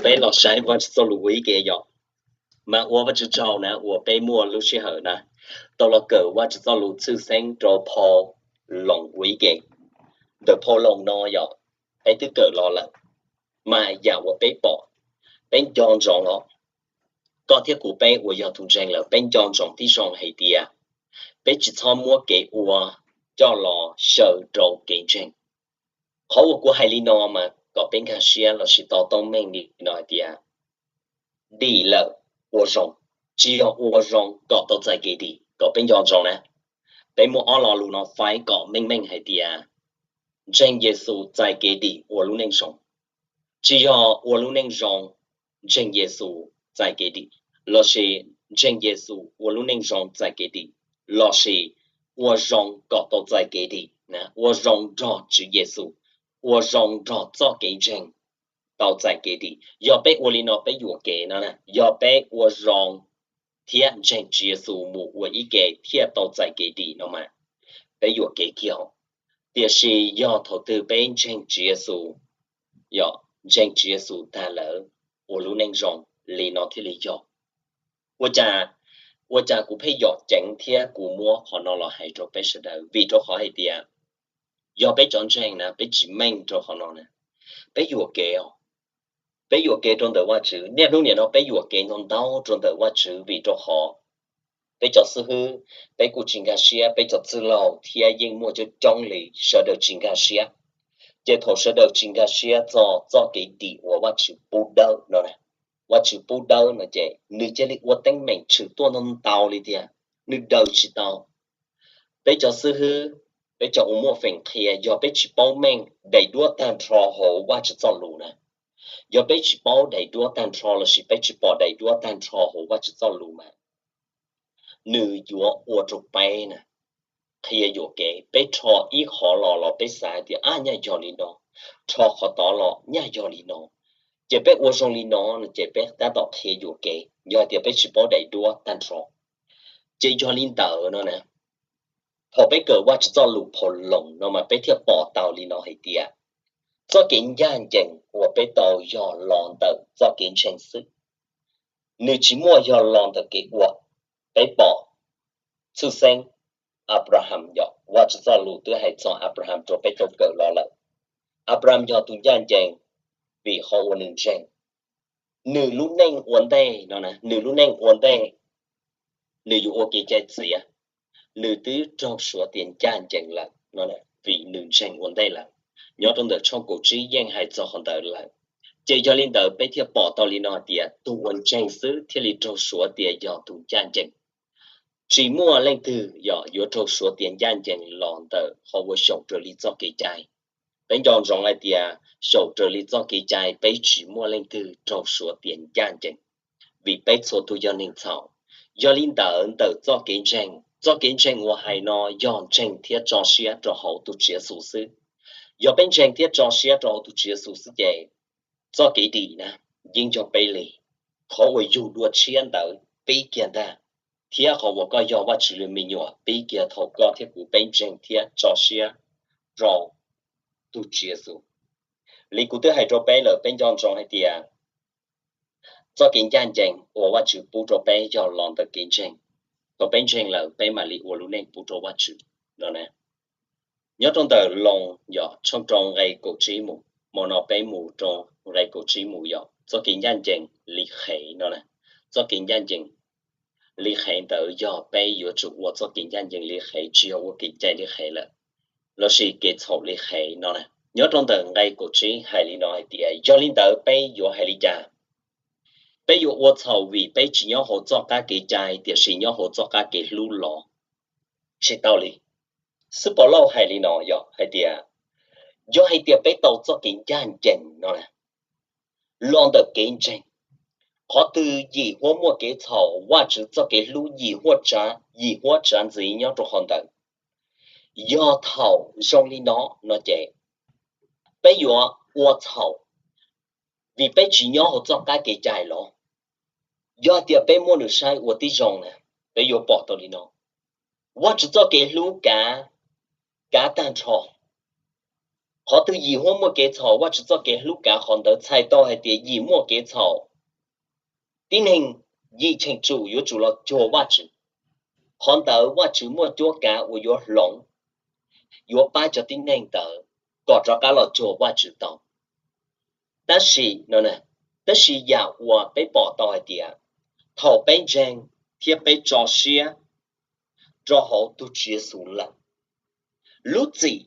Peb los saib Vajtswv txoj lus ua ib ke yom. Mas ua Vajtswv tsaug na uas peb muaj lub sij hawm na tau los kawm Vajtswv txoj lus tshwj xeeb rau phau Loos ua ib ke. Ntawm phau Loos no yog peb twb kawm los lawm, mas yam uas peb pom, peb nco ntsoov los, koj thiab kuv peb uas yog tus ntseeg lawm peb nco ntsoov tib zoo hais tias peb tsis txhob muab kev ua coj los xyaw rau kev ntseeg. Qhov uas kuv hais li no mas kom peb nkag siab lossis to taub meej li no hais tias dim lawm ua zoo, tsis yog ua zoo kom tau txais kev dim. Kom peb nco ntsoov na, peb muaj ob lo lus no faib kom meej meej hais tias ntseeg Yexus txais kev dim ua lub neej zoo. Tsis yog ua lub neej zoo ntseeg Yexus txais kev dim, lossis ntseeg Yexus ua lub neej zoo txais kev dim, lossis ua zoo kom tau txais kev dim, ua zoo nrog Tswv Yexus, ua zoo nrog txoj kev ntseeg tau txais kev dim. Yog peb ua li no peb yuam kev no, yog peb ua zoo thiab ntseeg Tswv Yexus mus ua ib ke thiaj tau txais kev dim no mas peb yuam kev kiag. Tiam sis yog thaum twg peb ntseeg Tswv Yexus, yog ntseeg Tswv Yexus tag lawm, ua lub neej zoo, li no thiaj li yog. Ua cas, ua cas kuv pheej yom ceev thiab kuv muab qhov no los hais rau peb sawv daws? Vim rau qhov hais tias yog peb cov ntseeg na peb tsis meej rau qhov no na, peb yuam kev os. Peb yuam kev rau ntawm Vajtswv. Niaj hnub niam no peb yuam kev ntau ntau rau ntawm Vajtswv vim rau qhov peb cov xib hwb, peb kuj tsis nkag siab, peb cov txwj laug thiab yeej muaj coob coob li, sawv daws tsis nkag siab. Ces thaum sawv daws tsis nkag siab txog txoj kev dim uas Vajtswv pub dawb no, Vajtswv pub dawb no ces nws cia li ua teeb meem tshwm tuaj ntau ntau li tiag, nws daws tsis tau. Peb cov xib hwb, peb cov uas muaj feem qhia, yog peb tsis paub meej daim duab tag nrho hauv Vajtswv txoj lus na, yog peb tsis paub daim duab tag nrho lossis peb tsis pom daim duab tag nrho hauv Vajtswv txoj lus mas nws yuav ua rau peb na qhia yuam kev. Peb rho ib qho los los peb xav hais tias ab nyaj yog li no, rho qhov tod los nyaj yog li no, ces peb ua zoo li no no ces peb tab tom qhia yuam kev yog hais tias peb tsis paub daim duab tag nrho. Ces yog li ntawd no na, thaum peb kawm Vajtswv txoj lus phau Loos no mas peb thiaj pom tau li no hais tias txoj kev ncaj ncees uas peb tau yog los ntawm txoj kev ntseeg xwb, nws tsis muaj yog los ntawm kev ua. Peb pom tshwj xeeb Abraham yom, Vajtswv txoj lus twb hais txog Abraham rau peb tau kawm los lawm. Abraham yog tus ncaj ncees vim qhov uas nws ntseeg. Nws lub neej ua ntej no, nws lub neej ua ntej nws yuav ua kev cai txiav, nws twb raug suav tias ncaj ncees lawm no, vim nws ntseeg ua ntej lawm. Nyob rau ntawm tshooj kaum tsib yeej hais txog qhov ntawd lawm. Ces yog li ntawd peb thiaj pom tau li no hais tias tus uas ntseeg xwb thiaj li raug suav tias yog tus ncaj ncees. Tsis muaj leej twg yog yuav raug suav tias ncaj ncees los ntawm qhov uas xyaum raws li txoj kev cai. Peb nco ntsoov hais tias xyaum raws li txoj kev cai peb tsis muaj leej twg raug suav tias ncaj ncees, vim peb txhua tus yog neeg txhaum. Yog li ntawd ntawm txoj kev ntseeg, txoj kev ntseeg uas hais no yog ntseeg thiab tso siab rau hauv tus Tswv Yexus xwb. Yog peb ntseeg thiab tso siab rau hauv tus Tswv Yexus xwb ces txoj kev dim na yeej yog peb li. Qhov uas yug dua tshiab ntawd pib kiag ntag, thiab qhov uas koj yog Vajtswv li me nyuam pib kiag thaum koj thiab kuv peb ntseeg thiab tso siab rau tus Tswv Yexus. Li kuv twb hais rau peb lawm, peb nco ntsoov hais tias txoj kev ncaj ncees uas Vajtswv pub rau peb yog los ntawm kev ntseeg. Thaum peb ntseeg lawm peb mam li ua lub neej pub rau Vajtswv no. Nyob rau ntawm Loos yog tshooj rau nqe kaum tsib mus, hmo no peb mus rau nqe kaum tsib mus yog txoj kev ncaj ncees li qhev no. Txoj kev ncaj ncees li qhev ntawd yog peb yuav tsum ua txoj kev ncaj ncees li qhev, tsis yog ua kev cai li qhev lawm, lossis kev txhaum li qhev no. Nyob rau ntawm nqe kaum tsib hais li no hais tias yog li ntawd peb yuav hais li cas? Peb yuav ua txhaum vim peb tsis nyob hauv txoj qab kev cai tiam sis nyob hauv txoj qab kev hlub los? Tsis tau li. Xib Pov Lauj hais li no yog hais tias, yog hais tias peb tau txoj kev ncaj ncees no los ntawm kev ntseeg, qhov twg yim huab muaj kev txhaum, Vajtswv txoj kev hlub yim huab tsav, yim huab tsav ntxiv nyob rau qhov ntawd. Yog thaum zoo li no no ces peb yuav ua txhaum vim peb tsis nyob hauv txoj qab kev cai los? Yog tias peb muab nws saib ua tib zoo na, peb yuav pom tau li no: Vajtswv txoj kev hlub kav, kav tag nrho. Qhov twg yim huab muaj kev txhaum, Vajtswv txoj kev hlub kav qhov ntawd, txhais tau hais tias yim muaj kev txhaum, tib neeg yim cheem tsum yuav tsum los cuag Vajtswv. Qhov ntawd Vajtswv muaj cuab kav uas yuav hloov, yuav pab cov tib neeg ntawd kom rov qab los cuag Vajtswv tau. Tab sis, tab sis yam uas peb pom tau hais tias thaum peb ntseeg thiab peb tso siab rau hauv tus Tswv Yexus lawm, lub txim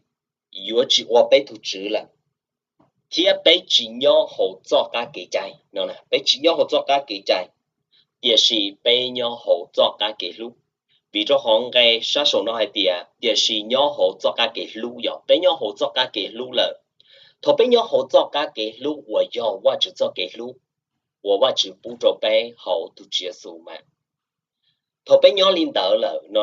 yuav tsis ua peb tus tswv lawm, thiab peb tsis nyob hauv txoj qab kev cai no. Peb tsis nyob hauv txoj qab kev cai, tiam sis peb nyob hauv txoj qab kev hlub. Vim rau qhov nqe sab saum no hais tias tiam sis nyob hauv txoj qab kev hlub, yog peb nyob hauv txoj qab kev hlub lawm. Thaum peb nyob hauv txoj qab kev hlub uas yog Vajtswv txoj kev hlub uas Vajtswv pub rau peb hauv tus Tswv Yexus mas, thaum peb nyob li ntawd lawm no,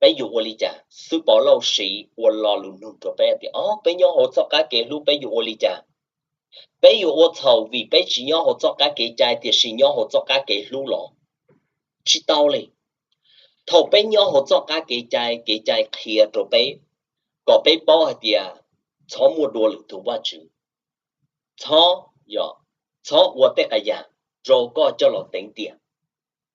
peb yuav ua li cas? Xib hwb Pov Lauj siv ua lo lus nug rau peb tias, o, peb nyob hauv txoj qab kev hlub peb yuav ua li cas? Peb yuav ua txhaum vim peb tsis nyob hauv txoj qab kev cai tiam sis nyob hauv txoj qab kev hlub los? Tsis tau li. Thaum peb nyob hauv txoj qab kev cai, kev cai qhia rau peb kom peb paub hais tias txhob muaj dua lwm tus vaj tswv, txhob, txhob ua tej qas yam rau koj coj los teev tiam,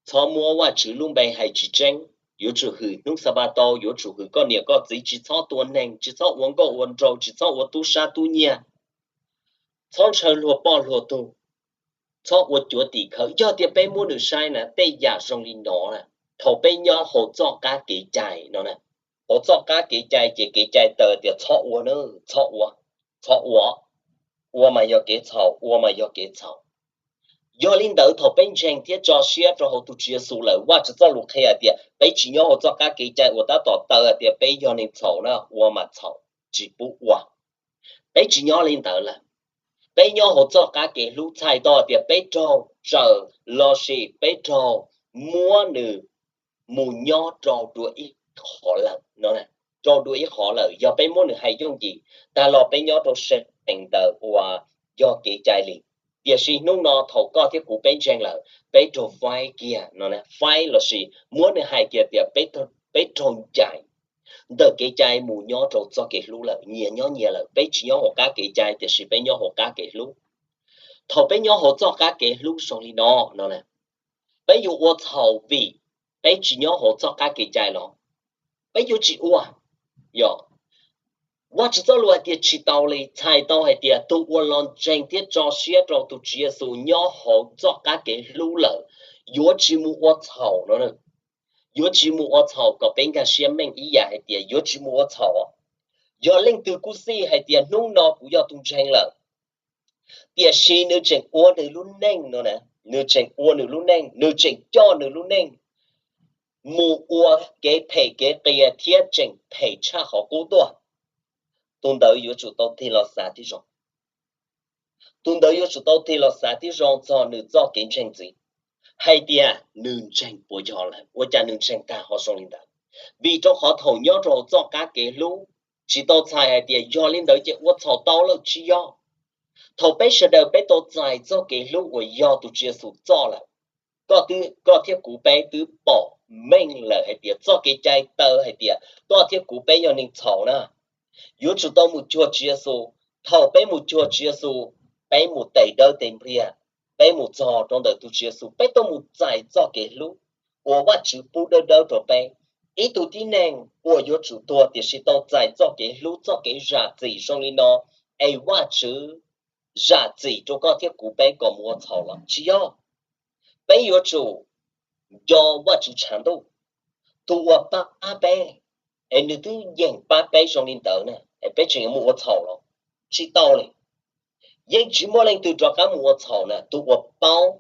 txhob muab Vajtswv lub npe hais tsis tseeb, yuav tsum hwm hnub Xanpataus, yuav tsum hwm koj niam koj txiv, tsis txhob tua neeg, tsis txhob ua nkauj ua nraug, tsis txhob ua tub sab tub nyiag, txhob ntshaw luag poj luag tug, txhob ua cuav tim khawv. Yog tias peb muab nws saib na, tej yam zoo li no na, thaum peb nyob hauv txoj qab kev cai no, hauv txoj qab kev cai ces kev cai taw tias txhob ua na, txhob ua, txhob ua, ua mas yog kev txhaum, ua mas yog kev txhaum. Yog li ntawd thaum peb ntseeg thiab tso siab rau hauv tus Tswv Yexus lawm, Vajtswv txoj lus qhia hais tias peb tsis nyob hauv txoj qab kev cai uas tab tom taw hais tias peb yog neeg txhaum na, ua mas txhaum, tsis pub ua. Peb tsis nyob li ntawd lawm. Peb nyob hauv txoj qab kev hlub txhais tau hais tias peb raug tsaws lossis peb raug muab nws mus nyob rau dua ib qhov lawm no, rau dua ib qhov lawm. Yog peb muab nws hais yooj yim, tag los peb nyob rau seem ntawm uas yog kev cai li. Tiam sis hnub no thaum koj thiab kuv peb ntseeg lawm, peb raug faib kiag no, faib lossis muab nws hais kiag tias peb raug ncaim ntawm kev cai mus nyob rau txoj kev hlub lawm, nyias nyob nyias lawm, peb tsis nyob hauv qab kev cai tiam sis peb nyob hauv qab kev hlub. Thaum peb nyob hauv txoj qab kev hlub zoo li no no, peb yuav ua txhaum vim peb tsis nyob hauv txoj qab kev cai los? Peb yuav tsis ua. Yog Vajtswv txoj lus hais tias tsis tau li, txhais tau hais tias tus uas los ntseeg thiab tso siab rau tus Tswv Yexus nyob hauv txoj qab kev hlub lawm, yuav tsis mus ua txhaum no. Yuav tsis mus ua txhaum, kom peb nkag siab meej ib yam hais tias yuav tsis mus ua txhaum. Yog leej twg kuj xij hais tias hnub no kuv yog tus ntseeg lawm, tiam sis nws tseem ua nws lub neej no, nws tseem ua nws lub neej, nws tseem coj nws lub neej mus ua kev phem kev qias thiab tseem phem tshaj qhov qub tuaj, tus ntawd yuav tsum tau tig los xav tib zoo. Tus ntawd yuav tsum tau tig los xav tib zoo txog nws txoj kev ntseeg ntxiv, hais tias nws ntseeg puas yog lawm, ua cas nws ntseeg tag ho zoo li ntawd. Vim rau qhov thaum nyob rau hauv txoj qab kev hlub, tsis tau txhais hais tias yog li ntawd ces ua txhaum tau lawm, tsis yog. Thaum peb sawv daws peb tau txais txoj kev hlub uas yog tus Tswv Yexus txoj lawm, koj thiab kuv peb twb pom meej lawm hais tias txoj kev cai taw hais tias koj thiab kuv peb yog neeg txhaum na, yuav tsum tau mus cuag Tswv Yexus. Thaum peb mus cuag Tswv Yexus, peb mus tes dawb tes npliag, peb mus txog rau ntawm tus Tswv Yexus, peb tuaj mus txais txoj kev hlub uas Vajtswv pub dawb dawb rau peb. Ib tug tib neeg uas yuav tsum tuag tiam sis tau txais txoj kev hlub, txoj kev zam txim zoo li no, es Vajtswv zam txim rau koj thiab kuv peb kom mus ua txhaum los? Tsis yog. Peb yuav tsum nco Vajtswv tshav ntuj, tus uas pab peb, es nws twb yeem pab peb zoo li ntawd na, es peb tseem yuav mus ua txhaum los? Tsis tau li. Yeej tsis muaj leej twg rov qab mus ua txhaum na, tus uas paub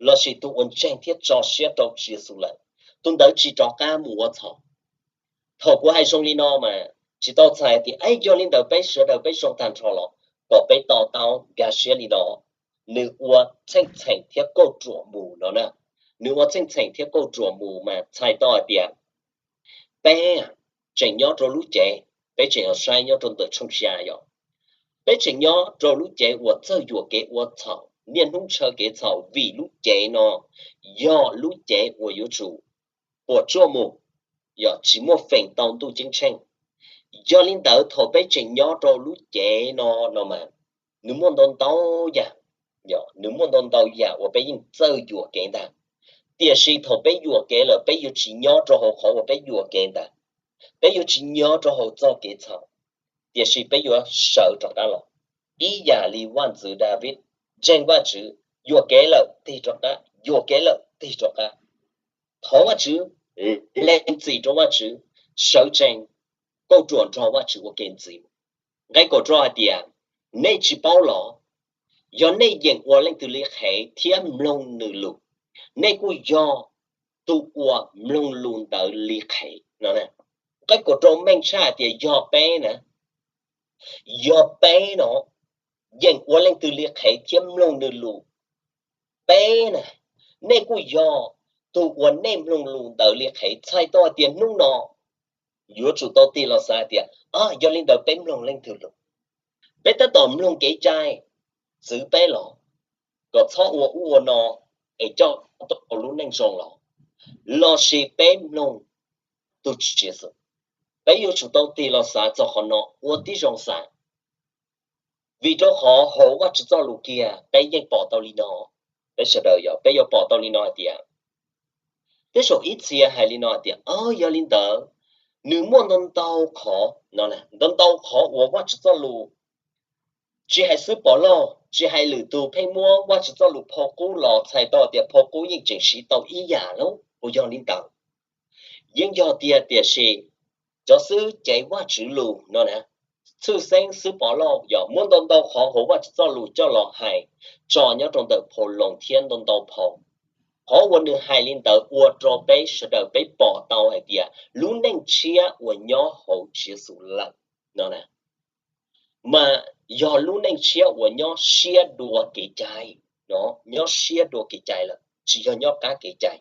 lossis tus uas ntseeg thiab tso siab rau Tswv Yexus lawm, tus ntawd tsis rov qab mus ua txhaum. Thaum kuv hais zoo li no mas tsis tau txhais tias yog li ntawd peb sawv daws peb zoo tag nrho los, kom peb to taub nkag siab li no. Nws ua txheej txheem thiab kauj ruam mus no na. Nws ua txheej txheem thiab kauj ruam mus mas txhais tau hais tias peb tseem nyob rau lub cev, peb tseem los saib nyob rau ntawm tshooj xya yom, peb tseem nyob rau lub cev uas txawj yuam kev ua txhaum, niaj hnub ntshaw kev txhaum, vim lub cev no yog lub cev uas yuav tsum puas tsuaj mus, yog tsis muaj feem tau ntuj ceeb tsheej. Yog li ntawd thaum peb tseem nyob rau lub cev no no mas, nws muaj ntau ntau yam, nws muaj ntau ntau yam uas peb yeej txawj yuam kev ntag. Tiam sis thaum peb yuam kev lawm peb yuav tsis nyob rau hauv qhov uas peb yuam kev ntag, peb yuav tsis nyob rau hauv txoj kev txhaum, tiam sis peb yuav sawv rov qab los. Ib yam li vaj ntxwv Daviv ntseeg Vajtswv, yuam kev lawm tig rov qab, yuam kev lawm tig rov qab, thov Vajtswv, lees txim rau Vajtswv, sawv tsees, kauj ruam nrog Vajtswv ua ke ntxiv. Nqe kaum rau hais tias, nej tsis paub los, yog nej yeem ua leej twg li qhev thiab mloog nws lus, nej kuj yog tus uas mloog lus ntawd li qhev no. Nqe kaum rau meej tshaj hais tias yog peb na, yog peb no yeem ua leej twg li qhev thiab mloog nws lus, peb na, nej kuj yog tus uas nej mloog lus ntawd li qhev. Txhais tau hais tias hnub no yuav tsum tau tig los xav hais tias, o, yog li ntawd peb mloog leej twg lus? Peb tab tom mloog kev cai txwv peb los, kom txhob ua ub ua no es coj tau lub neej zoo los, lossis peb mloog tus Tswv Yexus? Peb yuav tsum tau tig los xav txog qhov no ua tib zoo xav. Vim rau qhov hauv Vajtswv txoj lus kiag peb yeej pom tau li no. Peb sawv daws yog peb yuav pom tau li no hais tias, tej zaum ib txhia hais li no hais tias, o, yog li ntawd nws muaj ntau ntau qhov no, ntau ntau qhov uas Vajtswv txoj lus, tsis hais xwb Pov Lauj, tsis hais lwm tus pheej muab Vajtswv txoj lus phau qub los, txhais tau tias phau qub yeej tseem siv tau ib yam lauj. Puas yog li ntawd? Yeej yog tiag, tiam sis cov xib hwb cev Vajtswv lus no na, tshwj xeeb xib hwb Pov Lauj yog muab ntau ntau qhov hauv Vajtswv txoj lus coj los hais tso nyob rau ntawm phau Loos thiab ntau ntau phau. Qhov uas nws hais li ntawd ua rau peb sawv daws peb pom tau hais tias lub neej tshiab uas nyob hauv Tswv Yexus lawm no na, mas yog lub neej tshiab uas nyob siab dua kev cai, nyob siab dua kev cai lawm, tsis yog nyob qab kev cai.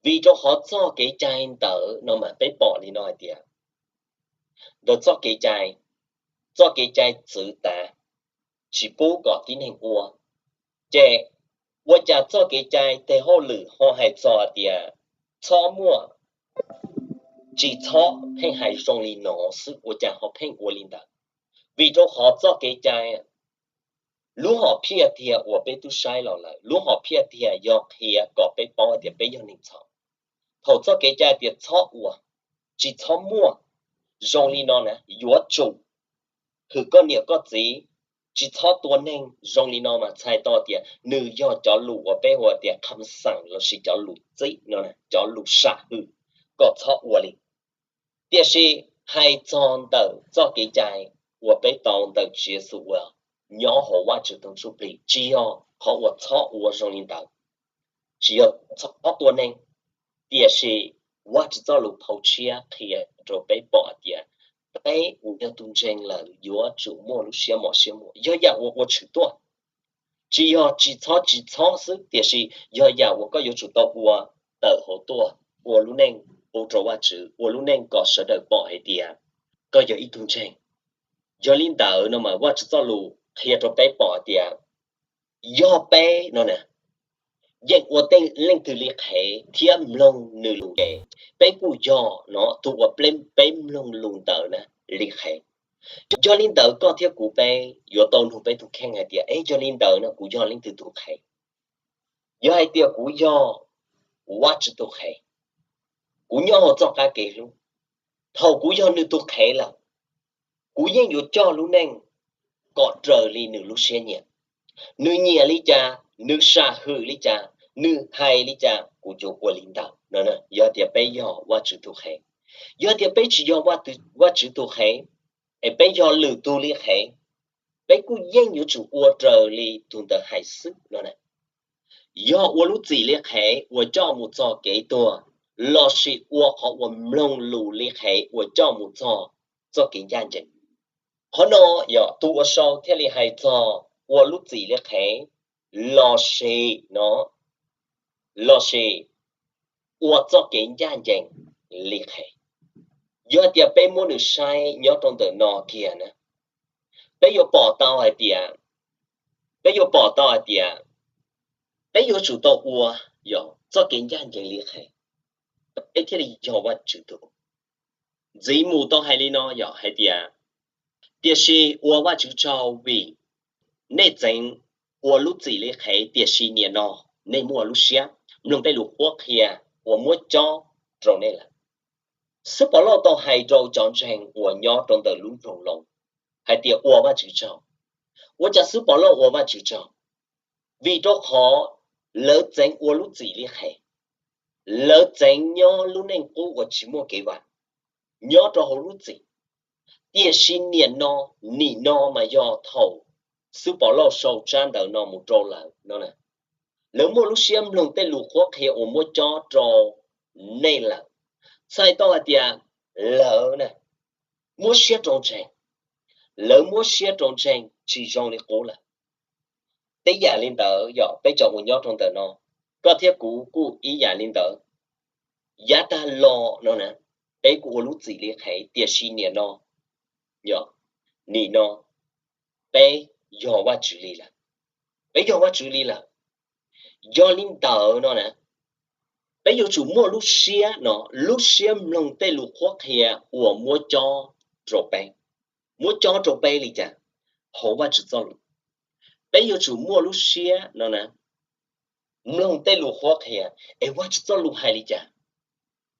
Vim rau qhov txoj kev cai ntawd no mas peb pom li no hais tias, ntawm txoj kev cai, txoj kev cai txwv tas, tsis pub kom tib neeg ua, ces ua cas txoj kev cai tes hauj lwm ho hais txog tias txhob muaj, tsis txhob, pheej hais zoo li no xwb, ua cas ho pheej ua li ntawd? Vim rau qhov txoj kev cai, lub hom phiaj tiag uas peb twb saib los lawm, lub hom phiaj tiag yog qhia kom peb paub tias peb yog neeg txhaum. Thaum txoj kev cai tias txhob ua, tsis txhob muaj, zoo li no na, yuav tsum hwm koj niam koj txiv, tsis txhob tua neeg, zoo li no mas txhais tau tias nws yog cov lus uas peb hu tias kham xeem lossis cov lus txib no, cov lus sam hwm kom txhob ua li. Tiam sis hais txog ntawm txoj kev cai uas peb tau ntawm Tswv Yexus uas nyob hauv Vajtswv tus Ntsuj Plig, tsis yog qhov uas txhob ua zoo li ntawd, tsis yog txhob tua neeg, tiam sis Vajtswv txoj lus phau tshiab qhia rau peb pom tias peb uas yog tus ntseeg lawm yuav tsum muaj lub siab mos siab muag, yog yam uas ua tshwm tuaj. Tsis yog tsis txhob tsis txhob xwb, tiam sis yog yam uas koj yuav tsum tau ua tawm hauv tuaj, ua lub neej pub rau Vajtswv, ua lub neej kom sawv daws pom hais tias koj yog ib tug ntseeg. Yog li ntawd no mas Vajtswv txoj lus qhia rau peb pom hais tias yog peb no na, yeej ua tej leej twg li qhev thiab mloog nws lus ces peb kuj yog no tus uas peb mloog lus ntawd na li qhev. Yog li ntawd koj thiab kuv peb yuav tau nug peb tus kheej hais tias, es yog li ntawd no kuv yog leej twg tus qhev? Yog hais tias kuv yog Vajtswv tus qhev, kuv nyob hauv txoj qab kev hlub, thaum kuv yog nws tus qhev lawm, kuv yeej yuav coj lub neej kom raws li nws lub siab nyiam. Nws nyiam li cas, nws sam hwm li cas, nws hais li cas kuv yuav ua li ntawd. Yog tias peb yog Vajtswv tus qhev, yog tias peb tsis yog Vajtswv tus qhev, es peb yog lwm tus li qhev, peb kuj yeej yuav tsum ua raws li tus ntawd hais xwb no. Yog ua lub txim li qhev uas coj mus txog kev tuag, lossis ua qhov uas mloog lus li qhev uas coj mus txog txoj kev ncaj ncees. Qhov no yog tus uas sau thiaj li hais txog ua lub txim li qhev, lossis no, lossis ua txoj kev ncaj ncees li qhev. Yog tias peb muab nws saib nyob rau ntawm no kiag na, peb yuav pom tau hais tias, peb yuav pom tau hais tias peb yuav tsum tau ua, yog txoj kev ncaj ncees li qhev, peb thiaj li yog Vajtswv tus. Ntxiv mus tau hais li no yog hais tias, tiam sis ua Vajtswv tsaug vim nej txeev ua lub txim li qhev, tiam sis nim no nej muaj lub siab mloog tej lus qhuab qhia uas muab cob rau nej lawm. Xib Pov Lauj tau hais rau cov ntseeg uas nyob rau ntawm lub nroog Loos hais tias ua Vajtswv tsaug. Ua cas Xib Pov Lauj ua Vajtswv tsaug? Vim rau qhov lawv txeev ua lub txim li qhev, lawv txeev nyob lub neej qub uas tsis muaj kev vam, nyob rau hauv lub txim. Tiam sis nim no, nim no mas yog thaum Xib Pov Lauj sau tsab ntawv no mus rau lawv no, lawv muaj lub siab mloog tej lus qhuab qhia uas muab cob rau nej lawm. Txhais tau hais tias lawv na muab siab rau ntseeg, lawv muab siab rau ntseeg tsis zoo li qub lawm. Tej yam li ntawd yog peb cov uas nyob rau ntawm no, koj thiab kuv kuj ib yam li ntawd. Yav tag los no na, peb kuj ua lub txim li qhev, tiam sis nim no, yog, nim no peb yog Vajtswv li lawm. Peb yog Vajtswv li lawm. Yog li ntawd no na, peb yuav tsum muaj lub siab no, lub siab mloog tej lus qhuab qhia uas muab cob rau peb. Muab cob rau peb li cas? Hauv Vajtswv txoj lus. Peb yuav tsum muaj lub siab no na, mloog tej lus qhuab qhia es Vajtswv txoj lus hais li cas,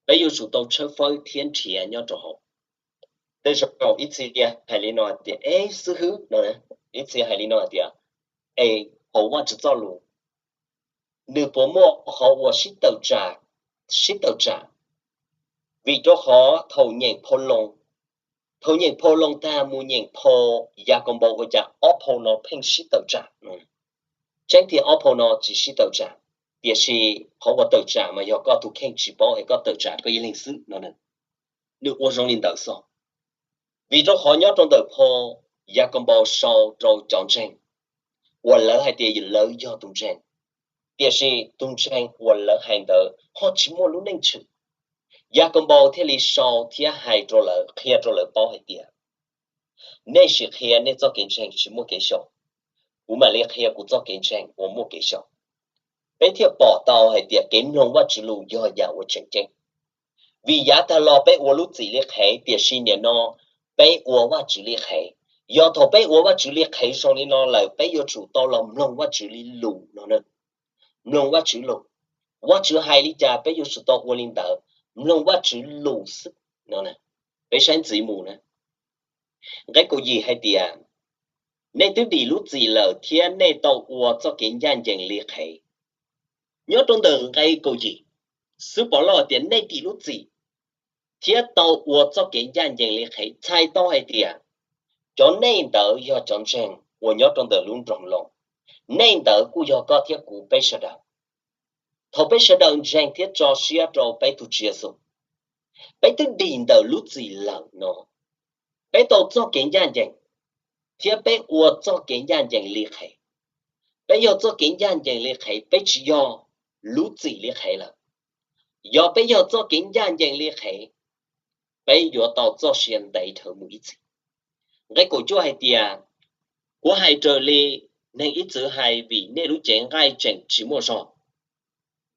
peb yuav tsum tau tshawb fawb thiab nrhiav nyob rau hauv. Tej zaum ib txhia hais li no tias, eb xib hwb no, ib txhia hais li no tias, es hauv Vajtswv txoj lus nws puas muaj qhov uas sib tawm tsam, sib tawm tsam? Vim rau qhov thaum nyeem phau Loos, thaum nyeem phau Loos tag mus nyeem phau Yakaunpaus ua cas ob phau no pheej sib tawm tsam? Tseeb tiag ob phau no tsis sib tawm tsam, tiam sis qhov uas tawm tsam mas yog koj tus kheej tsis paub es koj tawm tsam koj ib leeg xwb no. Nws ua zoo li ntawd xwb. Vim rau qhov nyob rau ntawm phau Yakaunpaus sau rau cov ntseeg uas lawv hais tias lawv yog tus ntseeg, tiam sis tus ntseeg uas lawv hais ntawd ho tsis muaj lub neej tshwm. Yakaunpaus thiaj li sau thiab hais rau lawv, qhia rau lawv paub hais tias, nej sim qhia nej txoj kev ntseeg tsis muaj kev xyaum, kuv mam li qhia kuv txoj kev ntseeg uas muaj kev xyaum. Peb thiaj pom tau hais tias kev mloog Vajtswv lus yog yam uas tseem ceeb. Vim yav tag los peb ua lub txim li qhev, tiam sis nim no peb ua Vajtswv li qhev. Yog thaum peb ua Vajtswv li qhev zoo li no lawm, peb yuav tsum tau los mloog Vajtswv li lus no. Mloog Vajtswv lus, Vajtswv hais li cas peb yuav tsum tau ua li ntawd, mloog Vajtswv lus xwb no. Peb saib ntxiv mus na. Nqe kaum yim hais tias, nej twb dim lub txim lawm thiab nej tau ua txoj kev ncaj ncees li qhev. Nyob rau ntawm nqe kaum yim, xib Pov Lauj tias nej dim lub txim thiab tau ua txoj kev ncaj ncees li qhev, txhais tau hais tias cov nej ntawd yog cov ntseeg uas nyob rau ntawm lub nroog Loos. Nej ntawd kuj yog koj thiab kuv peb sawv daws. Thaum peb sawv daws ntseeg thiab tso siab rau peb tus Tswv Yexus, peb twb dim ntawm lub txim lawm no, peb tau txoj kev ncaj ncees, thiab peb ua txoj kev ncaj ncees li qhev. Peb yog txoj kev ncaj ncees li qhev, peb tsis yog lub txim li qhev lawm. Yog peb yog txoj kev ncaj ncees li qhev, peb yuav tau txoj sia ntev dhawv mus ib txhis. Nqe kaum cuaj hais tias, kuv hais raws li neeg ib txwm hais vim nej lub cev nqaij tseem tsis muaj zog.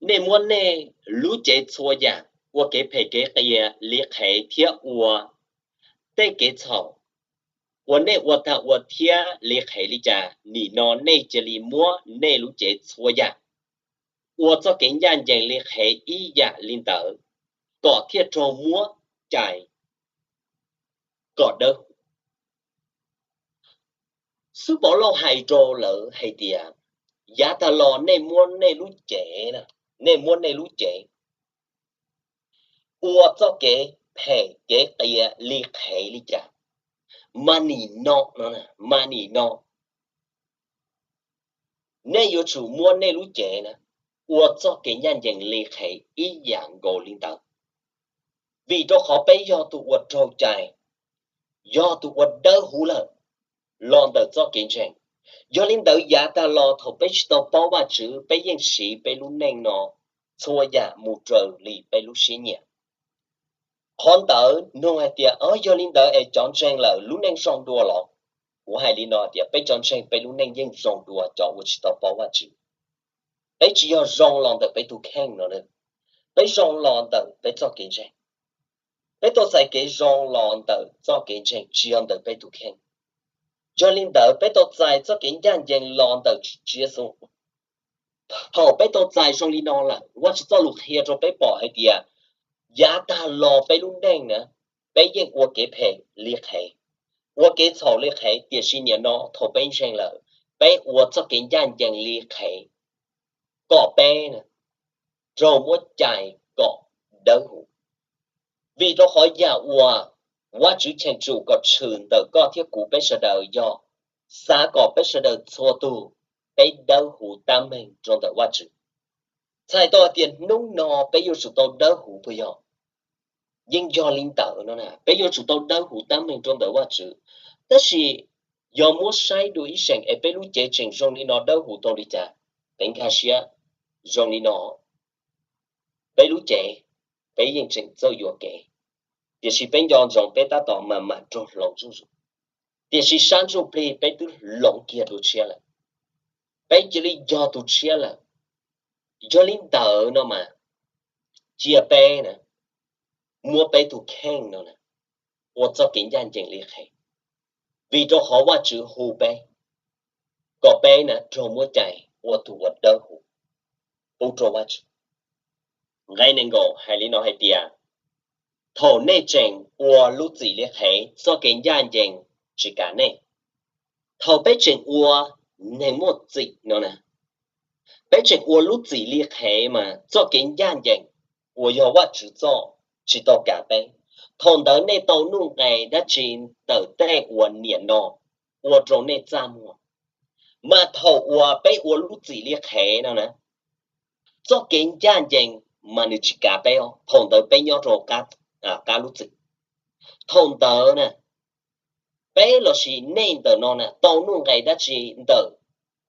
Nej muab nej lub cev txhua yam ua kev phem kev qias li qhev thiab ua tej kev txhaum uas nej ua tag ua thiab li qhev li cas, nim no nej cia li muab nej lub cev txhua yam ua txoj kev ncaj ncees li qhev ib yam li ntawd, kom thiaj raug muab cais kom dawb huv. Xib Pov Lauj hais rau lawv hais tias, yav tag los nej muab nej lub cev, nej muab nej lub cev ua txoj kev phem kev qias li qhev li cas, mas nim no, mas nim no nej yuav tsum muab nej lub cev na ua txoj kev ncaj ncees li qhev ib yam nkaus li ntawd. Vim rau qhov peb yog tus uas raug cais, yog tus uas dawb huv lawm los ntawm txoj kev ntseeg. Yog li ntawd yav tag los thaum peb tsis tau paub Vajtswv, peb yeej siv peb lub neej no txhua yam mus raws li peb lub siab nyiam. Qhov ntawd nug hais tias, o, yog li ntawd es cov ntseeg lawm lub neej zoo dua los? Kuv hais li no tias peb cov ntseeg peb lub neej yeej zoo dua cov uas tsis tau paub Vajtswv. Peb tsis yog zoo los ntawm peb tus kheej no, peb zoo los ntawm peb txoj kev ntseeg. Peb tau txais kev zoo los ntawm txoj kev ntseeg, tsis yog ntawm peb tus kheej. Yog li ntawd peb tau txais txoj kev ncaj ncees los ntawm Tswv Yexus. Thaum peb tau txais zoo li no lawm, Vajtswv txoj lus qhia rau peb pom hais tias yav tag los peb lub neej na, peb yeej ua kev phem li qhev, ua kev txhaum li qhev, tiam sis nim no thaum peb ntseeg lawm, peb ua txoj kev ncaj ncees li qhev, kom peb raug muab cais kom dawb huv. Vim rau qhov yam uas Vajtswv cheem tsum kom tshwm ntawm koj thiab kuv peb sawv daws yog xav kom peb sawv daws txhua tus peb dawb huv tab meeg rau ntawm Vajtswv. Txhais tau hais tias hnub no peb yuav tsum tau dawb huv puas yog? Yeej yog li ntawd no, peb yuav tsum tau dawb huv tab meeg rau ntawm Vajtswv. Tab sis yog muab saib dua ib seem es peb lub cev tseem zoo li no dawb huv tau li cas? Peb nkag siab zoo li no, peb lub cev, peb yeej tseem txawj yuam kev, tiam sis peb nco ntsoov peb tab tom mam mam raug hloov zuj zus, tiam sis sab ntsuj plig peb twb hloov kiag tus tshiab lawm, peb cia li yog tus tshiab lawm. Yog li ntawd no mas, cia peb na, muab peb tus kheej no na, ua txoj kev ncaj ncees li qhev, vim rau qhov Vajtswv hu peb kom peb na raug muab cais ua tus uas dawb huv pub rau Vajtswv. Nqe nees nkaum hais li no hais tias, thaum nej tseem ua lub txim li qhev, txoj kev ncaj ncees tsis kav nej. Thaum peb tseem ua neeg muaj txim no na, peb tseem ua lub txim li qhev mas txoj kev ncaj ncees uas yog Vajtswv txoj tsis tau kav peb. Thaum ntawd nej tau nuj nqes dab tsi ntawm tej uas niam no ua rau nej txaj muag? Mas thaum uas peb ua lub txim li qhev no na, txoj kev ncaj ncees mas nws tsis kav peb os. Thaum ntawd peb nyob rau qab lub txim. Thaum ntawd na, peb lossis nej ntawm no na tau nuj nqes dab tsi ntawm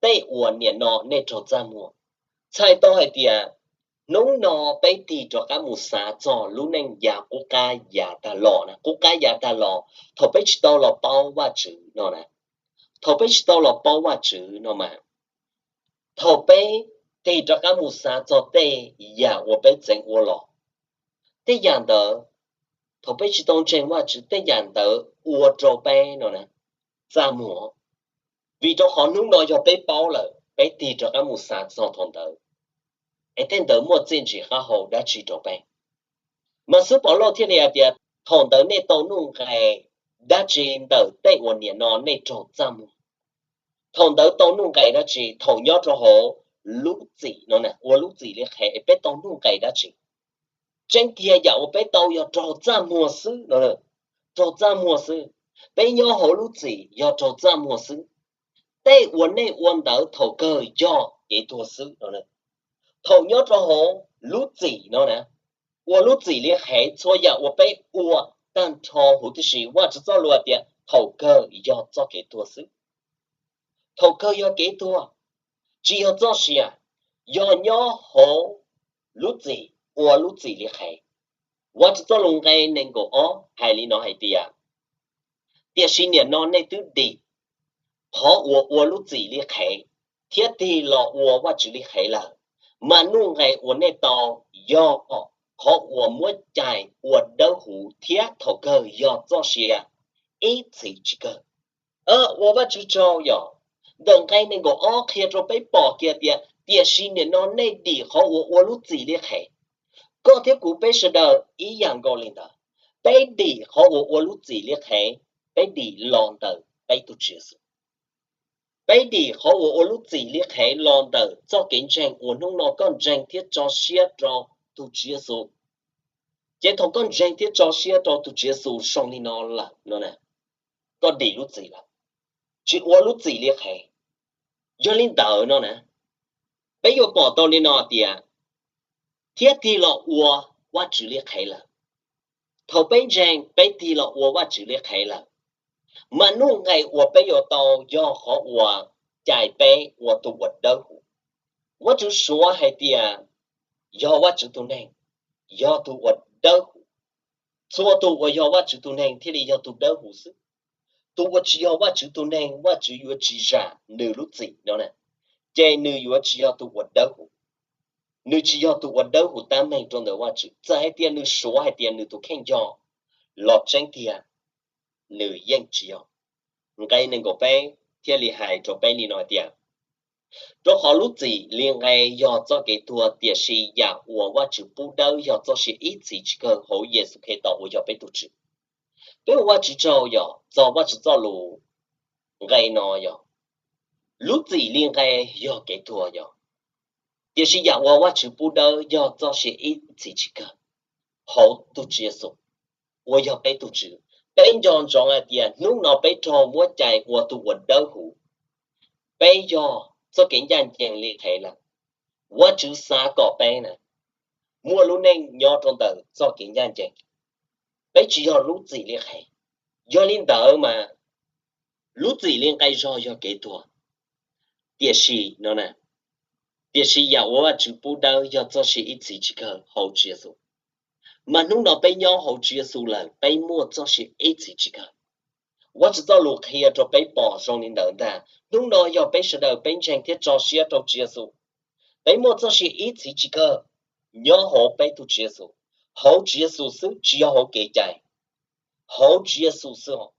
tej uas niam no nej raug txaj muag? Txhais tau hais tias hnub no peb tig rov qab mus xav txog lub neej yav qub qab yav tag los na, qub qab yav tag los thaum peb tsis tau los paub Vajtswv no na, thaum peb tsis tau los paub Vajtswv no mas, thaum peb tig rov qab mus xav txog tej yam uas peb txeev ua los, tej yam ntawd, thaum peb tsis tau ntseeg Vajtswv tej yam ntawd ua rau peb no na txaj muag. Vim rau qhov hnub no yog peb paub lawm, peb tig rov qab mus xav txog thaum ntawd, es tej ntawd muaj txiaj ntsig qab hau dab tsi rau peb? Mas xib hwb Pov Lauj thiaj li hais tias, thaum ntawd nej tau nuj nqes dab tsi ntawm tej uas niam no nej raug txaj muag? Thaum ntawd tau nuj nqes dab tsi? Thaum nyob rau hauv lub txim no, ua lub txim li qhev es peb tau nuj nqes dab tsi? Tseeb tiag yam uas peb tau yog raug txaj muag xwb no, raug txaj muag xwb. Peb nyob hauv lub txim yog raug txaj muag xwb. Tej uas nej ua ntawd thaum kawg yog kev tuag xwb no. Thaum nyob rau hauv lub txim no na, ua lub txim li qhev, txhua yam uas peb ua tag nrho huv tib si, Vajtswv txoj lus hais tias thaum kawg yog txoj kev tuag xwb. Thaum kawg yog kev tuag, tsis yog txoj sia, yog nyob hauv lub txim, ua lub txim li qhev. Vajtswv txoj lus nqe nees nkaum ob hais li no hais tias, tiam sis nim no nej twb dim qhov uas ua lub txim li qhev thiab tig los ua Vajtswv li qhev lawm, mas nuj nqes uas nej tau yog qhov uas muab cais ua dawb huv thiab thaum kawg yog txoj sia ib txhis tsis kawg. Ua Vajtswv tsaug yog ntawm nqe nees nkaum ob qhia rau peb pom kiag tias tiam sis nim no nej dim qhov uas ua lub txim li qhev. Koj thiab kuv peb sawv daws ib yam nkaus li ntawd, peb dim qhov uas ua lub txim li qhev, peb dim los ntawm peb tus Tswv Yexus. Peb dim qhov uas ua lub txim li qhev los ntawm txoj kev ntseeg uas hnub no koj ntseeg thiab tso siab rau tus Tswv Yexus. Ces thaum koj ntseeg thiab tso siab rau tus Tswv Yexus zoo li no lawm no, koj dim lub txim lawm, tsis ua lub txim li qhev. Yog li ntawd no na, peb yuav pom tau li no tias, thiab tig los ua Vajtswv li qhev lawm. Thaum peb ntseeg, peb tig los ua Vajtswv li qhev lawm, mas nuj nqes uas peb yuav tau yog qhov uas cais peb ua tus uas dawb huv. Vajtswv suav hais tias yog Vajtswv tus neeg yog tus uas dawb huv. Txhua tus uas yog Vajtswv tus neeg thiaj li yog tus dawb huv xwb. Tus uas tsis yog Vajtswv tus neeg, Vajtswv yuav tsis zam nws lub txim no, ces nws yuav tsis yog tus uas dawb huv. Nws tsis yog tus uas dawb huv tab meeg rau ntawm Vajtswv, txawm hais tias nws suav hais tias nws tus kheej yog los tseeb tiag, nws yeej tsis yog. Nqe nees nkaum peb thiaj li hais rau peb li no tias, rau qhov lub txim li nqe yog txoj kev tuag, tiam sis yam uas Vajtswv pub dawb yog txoj sia ib txhis tsis kawg hauv Yexus Khetos uas yog peb tus Tswv. Peb ua Vajtswv tsaug yog txog Vajtswv txoj lus nqe no yog, lub txim li nqe yog kev tuag yog, tiam sis yam uas Vajtswv pub dawb yog txoj sia ib txhis tsis kawg hauv tus Tswv Yexus uas yog peb tus Tswv. Peb nco ntsoov hais tias hnub no peb raug muab cais ua tus uas dawb huv, peb yog txoj kev ncaj ncees li qhev lawm. Vajtswv xav kom peb na muaj lub neej nyob rau ntawm txoj kev ncaj ncees, peb tsis yog lub txim li qhev. Yog li ntawd mas lub txim li nqe zog yog kev tuag, tiam sis no, tiam sis yam uas Vajtswv pub dawb yog txoj sia ib txhis tsis kawg hauv Tswv Yexus. Mas hnub no peb nyob hauv Tswv Yexus lawm, peb muaj txoj sia ib txhis tsis kawg. Vajtswv txoj lus qhia rau peb pom zoo li ntawd ntag. Hnub no yog peb sawv daws peb ntseeg thiab tso siab rau Tswv Yexus, peb muaj txoj sia ib txhis tsis kawg nyob hauv peb tus Tswv Yexus, hauv Tswv Yexus xwb, tsis yog hauv kev cai, hauv Tswv Yexus xwb.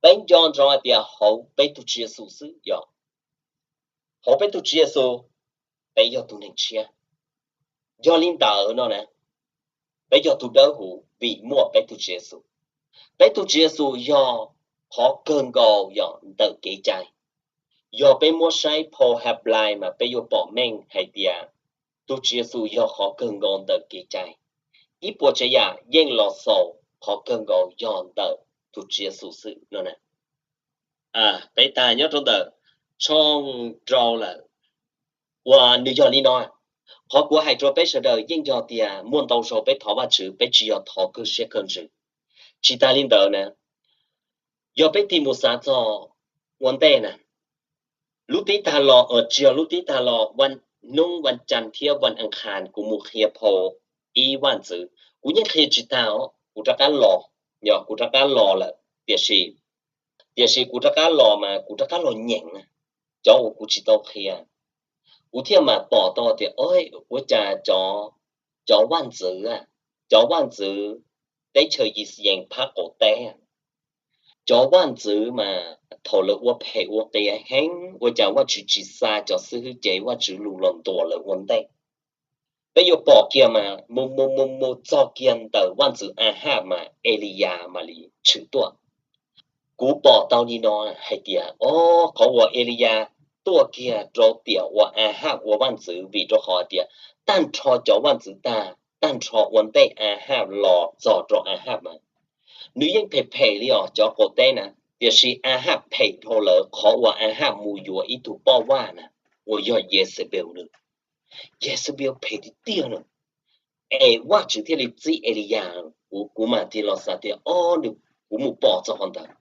Peb nco ntsoov hais tias hauv peb tus Tswv Yexus xwb yog, hauv peb tus Tswv Yexus, peb yog tus neeg tshiab. Yog li ntawd no na, peb yog tus dawb huv vim muaj peb tus Tswv Yexus. Peb tus Tswv Yexus yog qhov kawg nkaus yog ntawm kev cai. Yog peb muab saib phau Henplais mas peb yuav pom meej hais tias tus Tswv Yexus yog qhov kawg nkaus ntawm kev cai. Ib puas tsav yam yeej los xaus qhov kawg nkaus yog ntawm tus Tswv Yexus xwb no na. Peb tag nyob rau ntawm tshooj rau lawm, uas nws yog li no. Qhov kuv hais rau peb sawv daws yeej yog tias muaj ntau zaus peb thov Vajtswv peb tsis yog thov kawg siab kawg ntsws. Tsis tas li ntawd na, yog peb tig mus xav txog ua ntej na, lub tib tag los, tsis yog lub tib tag los, hnub vas cas thiab vas as khas kuv mus qhia phau ib vaj ntxwv, kuv yeej qhia tsis tag os, kuv rov qab los, yog kuv rov qab los lawm, tiam sis, tiam sis kuv rov qab los mas kuv rov qab los nyeem cov uas kuv tsis tau qhia. Kuv thiaj mam pom tau tias ua cas cov vaj ntxwv, cov vaj ntxwv teb chaws Yixalayees phab qaum teb, cov vaj ntxwv mas thaum lawv ua phem ua qias heev ua cas Vajtswv tsis xa cov xib hwb cev Vajtswv lus los ntuas lawv ua ntej. Peb yuav pom kiag mas mus mus mus mus txog kiag ntawm vaj ntxwv Ahaj mas Eliyas mam li tshwm tuaj. Kuv pom tau li no hais tias o, qhov uas Eliyas tuaj kiag rau tiam uas Ahaj ua vaj ntxwv vim rau qhov hais tias tag nrho cov vaj ntxwv tag, tag nrho ua ntej Ahaj los txog rau Ahaj mas nws yeej phem phem li os cov qaum teb na, tiam sis Ahaj phem dhau lawm qhov uas Ahaj mus yuav ib tug poj vaj na, uas yog Yexebees nws. Yexebees phem tiag tiag na. Es Vajtswv thiaj li txib Eliyas, kuv mam tig los xav tias o, kuv mus pom txog qhov ntawd.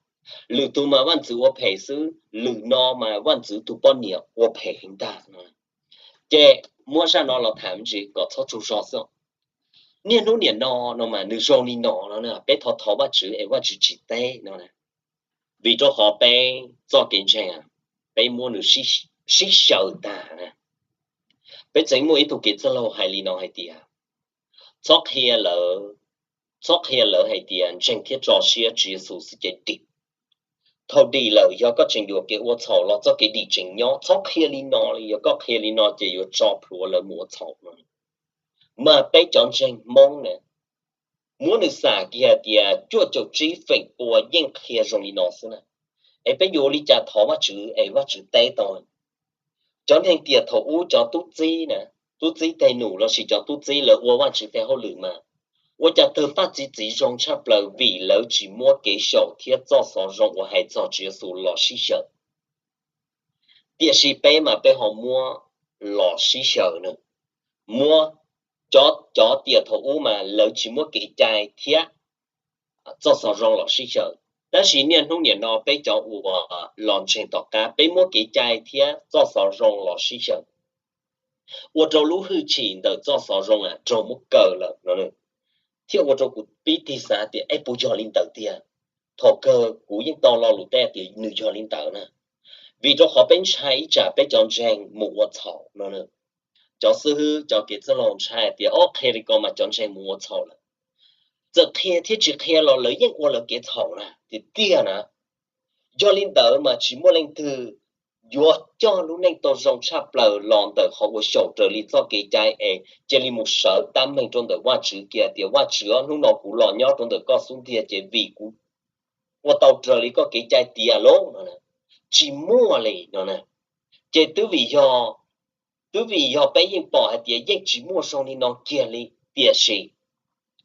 Lwm tus mas vaj ntxwv ua phem xwb, lwm no mas vaj ntxwv tus poj niam ua phem heev ntag. Ces muab zaj no los tham me ntsis kom txhob tsaug zog xwb. Niaj hnub niam no no mas nws zoo li no no, peb thov thov Vajtswv es Vajtswv tsis teb no, vim rau qhov peb txoj kev ntseeg peb muab nws sib xyaw tag na. Peb tseem muaj ib tug kev txwj laug hais li no hais tias txhob qhia lawv, txhob qhia lawv hais tias ntseeg thiab tso siab Tswv Yexus xwb ces dim. Thaum dim lawm yog koj tseem yuam kev ua txhaum los txoj kev dim tseem nyob. Txhob qhia li no li, yog koj qhia li no ces yuav tso plhuav lawv mus ua txhaum no. Mas peb cov ntseeg Hmoob na, muab nws xam kiag tias cuaj caum tsib feem pua yeej qhia zoo li no xwb na. Es peb yuav ua li cas thov Vajtswv es Vajtswv teb tau? Cov neeg tiam thaum ub cov tub txib na, tub txib tej num lossis cov tub txib lawv ua Vajtswv tej hauj lwm mas ua cas tawg paj txi txiv zoo tshaj plaws vim lawv tsis muab kev xyaum thiab txoj xov zoo uas hais txog Tswv Yexus los sib xyaw. Tiam sis peb mas peb ho muab los sib xyaw na. Muab, cov tiam thaum ub mas lawv tsis muab kev cai thiab txoj xov zoo los sib xyaw, tab sis niaj hnub niam no peb cov uas los ntseeg tom qab peb muab kev cai thiab txoj xov zoo los sib xyaw, ua rau lub hwj chim ntawm txoj xov zoo raug muab kaw lawm no, thiaj ua rau kuv pib tig xav tias es puas yog li ntawd tiag. Thaum kawg kuv yeej tau lo lus teb tias nws yog li ntawd na, vim rau qhov peb ntshai ib tsam peb cov ntseeg mus ua txhaum no. Cov xib hwb cov kev txwj laug ntshai tias o, qhia li ko mas cov ntseeg mus ua txhaum lawm. txawm qhia thiab tsis qhia los lawv yeej ua lawv kev txhaum na tiag tiag na. Yog li ntawd mas tsis muaj leej twg yuav coj lub neej tau zoo tshaj plaws los ntawm qhov uas xyaum raws li txoj kev cai es cia li mus sawv tab meeg rau ntawm Vajtswv kiag tias, Vajtswv, hnub no kuv los nyob rau ntawm koj xub ntiag ces vim kuv ua tau raws li koj kev cai tiag los no. Tsis muaj li no. Ces twb vim yog, twb vim yog peb yeej pom hais tias yeej tsis muaj zoo li no kiag li, tiam sis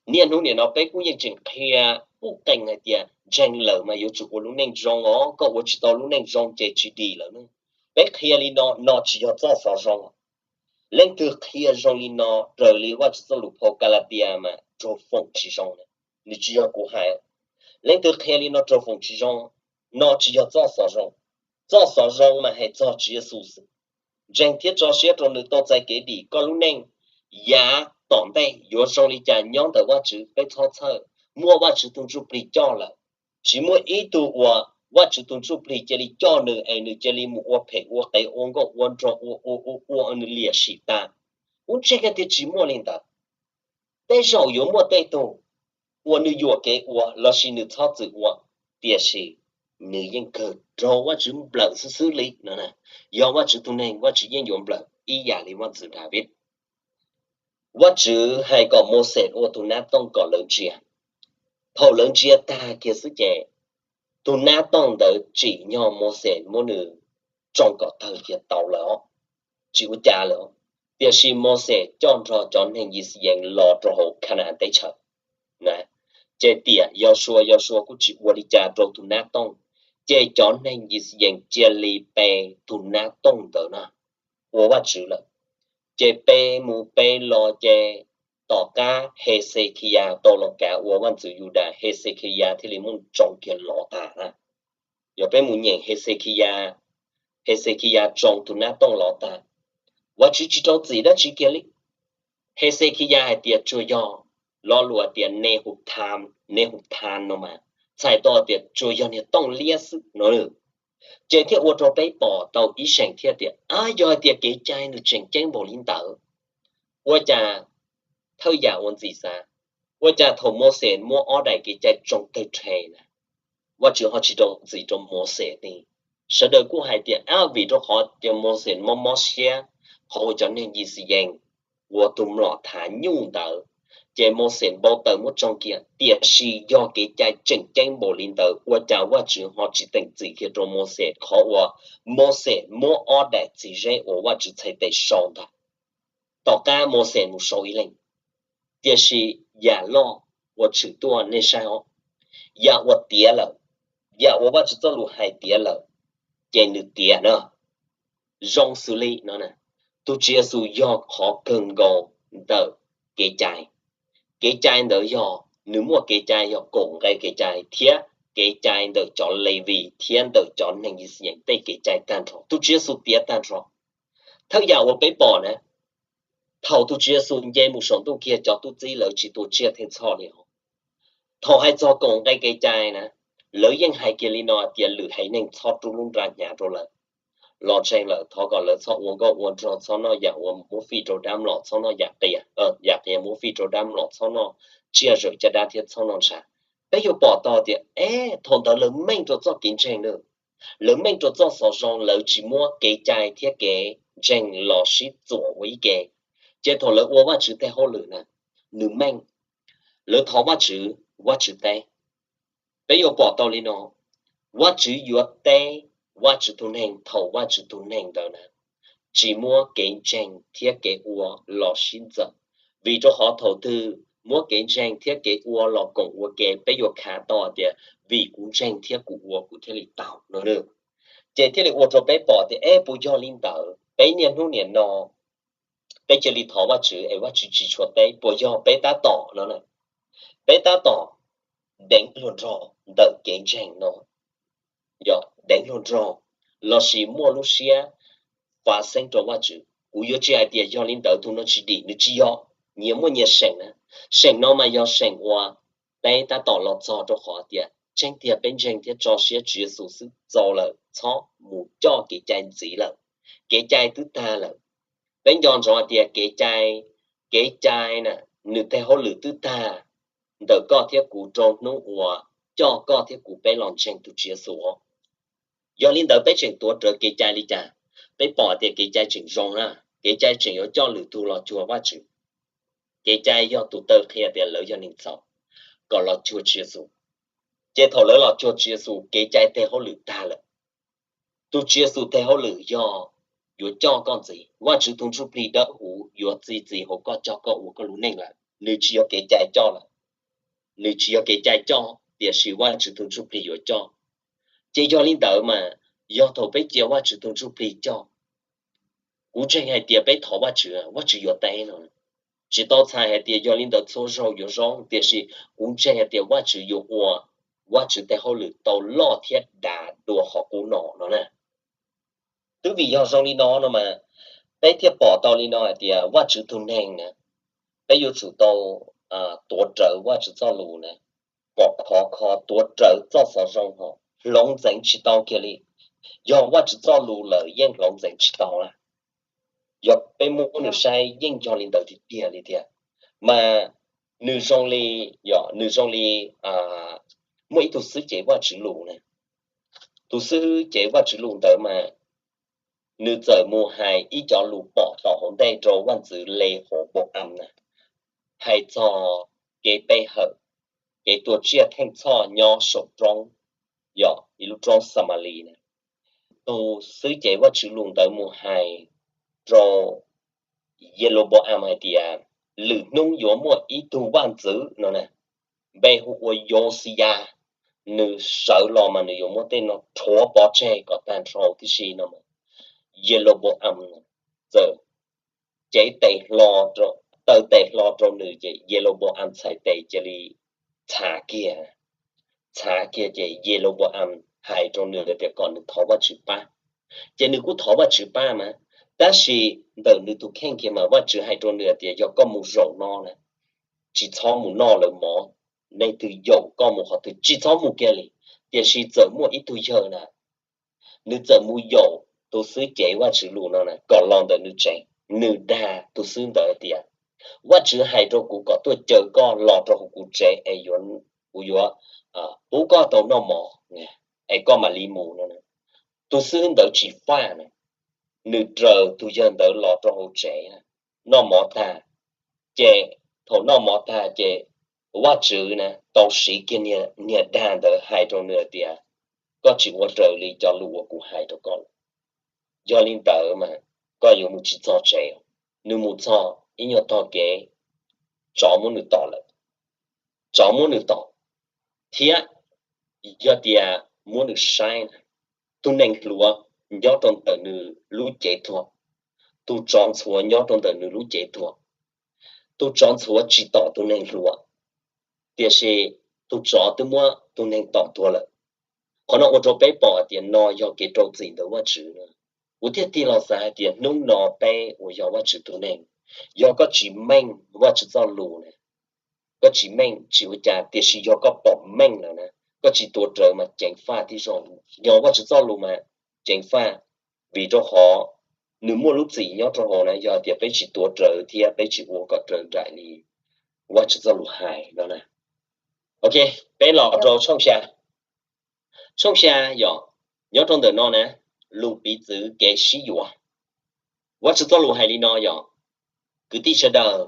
niaj hnub nim no peb kuj yeej tseem qhia puj qees hais tias ntseeg lawm mas yuav tsum ua lub neej zoo os, koj ua tsis tau lub neej zoo ces tsis dim lawm ne. Peb qhia li no, no tsis yog txoj xov zoo. Leej twg qhia zoo li no raws li Vajtswv txoj lus phau Kalatias mas raug foom tsis zoo. Nws tsis yog kuv hais. Leej twg qhia li no raug foom tsis zoo, no tsis yog txoj xov zoo. Txoj xov zoo mas hais txog Tswv Yexus xwb. Ntseeg thiab tso siab rau nws tau txais kev dim, koj lub neej yav tom ntej yuav zoo li cas nyob ntawm Vajtswv peb txhob txhawj, muaj Vajtswv tus Ntsuj Plig coj lawm. Tsis muaj ib tug uas Vajtswv tus Ntsuj Plig cia li coj nws es nws cia li mus ua phem ua qev ua nkauj ua nraug ua ua ua ua nws liam sim tas. Kuv ntseeg tias tsis muaj li ntawd. Tej zaum yuav muaj tej tug uas nws yuam kev ua lossis nws txhob txwm ua, tiam sis nws yeej kawg raug Vajtswv nplawm xwb xwb li no. Yog Vajtswv tus neeg, Vajtswv yeej yuav nplawm ib yam li vaj ntxwv Daviv. Vajtswv hais kom Mauxes ua tus nab tooj kom lawv ntsia. Thaum lawv ntsia tag kiag xwb ces tus nab tooj ntawd tsim nyog Mauxes muab nws tsoo kom tawg kiag tau lawm, tsis ua cas lawm. Tiam sis Mauxes coj nrog cov neeg Yixayees los rau hauv Khana-as teb chaws, ces tiam Yausuas, Yausuas kuj tsis ua li cas rau tus nab tooj, ces cov neeg Yixayees cia li pe tus nab tooj ntawd na ua vaj tswv lawm. Ces pe mus pe los ces tom qab Hexekiyas tau los kav ua vaj ntxwv Yudas, Hexekiyas thiaj li muaj tsoo kiag lov tas na. Yog peb mus nyeem Hexekiyas, Hexekiyas tsoo tus nab tooj lov tas, Vajtswv tsis rau txim dab tsi kiag li. Hexekiyas hais tias tsuas yog, lo lus tias Nehutam, Nehutam no mas txhais tau tias tsuas yog niag tooj liab xwb no. Ces thiaj ua rau peb pom tau ib seem thiab tias, ab, yog hais tias kev cai nws tseem ceeb npaum li ntawd, ua cas, thawj yam ua ntxim xav, ua cas thaum Mauxes muab ob daim kev cai tsoo tawg rhe na, Vajtswv ho tsis rau txim rau Mauxes li? Sawv daws kuj hais tias, ab, vim rau qhov tias Mauxes mob mob siab qhov uas cov neeg Yixayees ua tus mlom thav nyuj ntawd, ces Mauxes npau taws muab tsoo kiag. Tiam sis yog kev cai tseem ceeb npaum li ntawd, ua cas Vajtswv ho tsis teem txim kiag rau Mauxes qhov uas Mauxes muab ob daim txiv zeb uas Vajtswv txhais tes sau ntag? Tom qab Mauxes mus sau ib leeg, tiam sis yam loj uas tshwm tuaj nej saib os, yam uas tiav lawm, yam uas Vajtswv txoj lus hais tiav lawm, ces nws tiav na. Zoo xws li no, tus Tswv Yexus yog qhov kawg nkaus ntawm kev cai. Kev cai ntawd yog, nws muaj kev cai yog kaum nqe kev cai thiab kev cai ntawm cov Levis thiab ntawm cov neeg Yixayees tej kev cai tag nrho, tus Tswv Yexus tiav tag nrho. Thawj yam uas peb pom na, thaum tus Tswv Yexus nce mus saum ntuj kiag, cov tub txib lawv tsis tua tsiaj theej txhoj li os. Thaum hais txog kaum nqe kev cai na, lawv yeej hais kiag li no tias lwm haiv neeg txhob rub lub nra hnyav rau lawv. Los ntseeg lawm thov kom lawv txhob ua nkauj ua nraug, txhob noj yam uas muab fij rau dab mlom, txhob noj yam qias, yam qias muab fij rau dab mlom, txhob noj tsiaj zawm caj dab thiab txhob noj ntshav. Peb yuav pom tau tias, e, thaum ntawd lawv meej rau txoj kev ntseeg na. Lawv meej rau txoj xov zoo, lawv tsis muab kev cai thiab kev ntseeg los sib txuam ua ib ke. Ces thaum lawv ua Vajtswv tej hauj lwm na, nws meej, lawv thov Vajtswv, Vajtswv teb. Peb yuav pom tau li no, Vajtswv yuav teb Vajtswv tus neeg thaum Vajtswv tus neeg ntawd na tsis muab kev ntseeg thiab kev ua los sib txuam. Vim rau qhov thaum twg muab kev ntseeg thiab kev ua los koom ua ke, peb yuav khav tau tias vim kuv ntseeg thiab kuv ua kuv thiaj li tau no. Ces thiaj li ua rau peb pom tias, e, puas yog li ntawd peb niaj hnub niam no peb cia li thov Vajtswv es Vajtswv tsis tshua teb, puas yog peb tab tom no, peb tab tom deev hluas nraug ntawm kev ntseeg no, yog deev hluas nraug lossis muaj lub siab fav xeeb rau Vajtswv? Kuv yuav tsis hais tias yog li ntawd tus no tsis dim, nws tsis yog. Nyias muaj nyias seem na. Seem no mas yog seem uas peb tab tom los txog rau qhov tias tseeb tiag peb ntseeg thiab tso siab Tswv Yexus xwb txaus lawm, txhob mus coj kev cai ntxiv lawm. Kev cai twb tag lawm. Peb nco ntsoov hais tias kev cai, kev cai na, nws tej hauj lwm twb tag. ntawm koj thiab kuv rau hnub uas coj koj thiab kuv peb los ntseeg tus Tswv Yexus. Yog li ntawd peb tseem tuav rawv kev cai li cas? Peb pom tias kev cai tseem zoo na, kev cai tseem yuav coj lwm tus los cuag Vajtswv. Kev cai yog tus taw qhia tias lawv yog neeg txhaum, kom los cuag Tswv Yexus. Ces thaum lawv los cuag Tswv Yexus, kev cai tes hauj lwm tag lawm. Tus Tswv Yexus tes hauj lwm yog yuav coj koj ntxiv. Vajtswv tus Ntsuj Plig Dawb Huv yuav txi txiv hauv koj coj koj ua koj lub neej lawm. Nws tsis yog kev cai coj lawm, nws tsis yog kev cai coj, tiam sis Vajtswv tus Ntsuj Plig yuav coj. Ces yog li ntawd mas, yog thaum peb cia Vajtswv tus Ntsuj Plig coj, kuv ntseeg hais tias peb thov Vajtswv, Vajtswv yuav teb no. Tsis tau txhais hais tias yog li ntawd txhua zaus yuav zoo, tiam sis kuv ntseeg hais tias Vajtswv yuav ua Vajtswv tes hauj lwm tau loj thiab dav dua qhov qub no no na. Twb vim yog zoo li no no mas, peb thiaj pom tau li no hais tias Vajtswv tus neeg na, peb yuav tsum tau tuav rawv Vajtswv txoj lus na, pom khov kho tuav rawv txoj xov zoo ho hloov ntxeev tsis tau kiag li. Yog Vajtswv txoj lus lawm yeej hloov ntxeev tsis tau na. Yog peb muab nws saib yeej yog li ntawd tiag tiag li thiab. Mas nws zoo li, yog nws zoo li muaj ib tug xib cev Vajtswv lus na. Tus xib cev Vajtswv lus ntawd mas nws txawm mus hais ib cov lus pom tom hauv ntej rau vaj ntxwv Lehoboam na, hais txog kev pe hawm, kev tua tsiaj theej txhoj nyob saum roob, yog ib lub roob Xamalis na. Tus xib cev Vajtswv lus ntawd mus hais rau Yeluboam hais tias lwm hnub yuav muaj ib tug vaj ntxwv no na, npe hu ua Yoxiyas, nws sawv los mas nws yuav muab tej no rhuav pov tseg kom tag nrho tib si no. Yeluboam txawm cev tes hlo, taw tes hlo rau nws ces Yeluboam txhais tes cia li txhav kiag. Txhav kiag ces Yeluboam hais rau nws tias kom nws thov Vajtswv pab. Ces nws kuj thov Vajtswv pab mas, tab sis ntawm nws tus kheej kiag mas Vajtswv hais rau nws tias yog koj mus zaum no na, tsis txhob mus noj lawv mov, leej twg yaum koj mus qhov twg tsis txhob mus kiag li. Tiam sis txawm muaj ib tug yawg na, nws txawm mus yaum tus xib cev Vajtswv lus no na kom los ntawm nws tsev. Nws dag tus xib ntawd tias, Vajtswv hais rau kuv kom tuaj caw koj los rau hauv kuv tsev es kuv yuav pub koj tau noj mov es koj mam li mus no. Tus xib ntawd tsis faj na, nws raws tus yawg ntawd los rau hauv tsev, noj mov tag. Ces thaum noj mov tag ces Vajtswv na tau siv kiag niag dag ntawd hais rau nws tias, koj tsis ua raws li cov lus uas kuv hais rau koj lawm. Yog li ntawd mas koj yuav mus tsis txog tsev. Nws mus txog ib nyuag tog kev, tsov muab nws tom lawm. Tsov muab nws tom thiab yog tias muab nws saib, tus nees hluav nyob rau ntawm nws lub cev tuag, tus tsov ntxhuav nyob rau ntawm nws lub cev tuag. Tus tsov ntxhuav tsis tom tus nees hluav, tiam sis tus tsov twb muab tus nees tom tuag lawm. Qhov no ua rau peb pom tias no yog kev rau txim ntawm Vajtswv. Kuv thiaj tig los xav hais tias hnub no peb uas yog Vajtswv tus neeg, yog koj tsis meej Vajtswv txoj lus na, koj tsis meej tsis ua cas, tiam sis yog koj pom meej lawm na, koj tsis tuav rawv mas ceev faj tib zoo. Yog Vajtswv txoj lus mas ceev faj, vim rau qhov nws muaj lub txim nyob rau hauv na, yog tias peb tsis tuav rawv thiab peb tsis ua kom raws nraim li Vajtswv txoj lus hais no na. Ok, peb los rau tshooj xya. Tshooj xya yog nyob rau ntawm no na, lus piv txwv kev sib yuav. Vajtswv txoj lus hais li no yog, kwv tij sawv daws,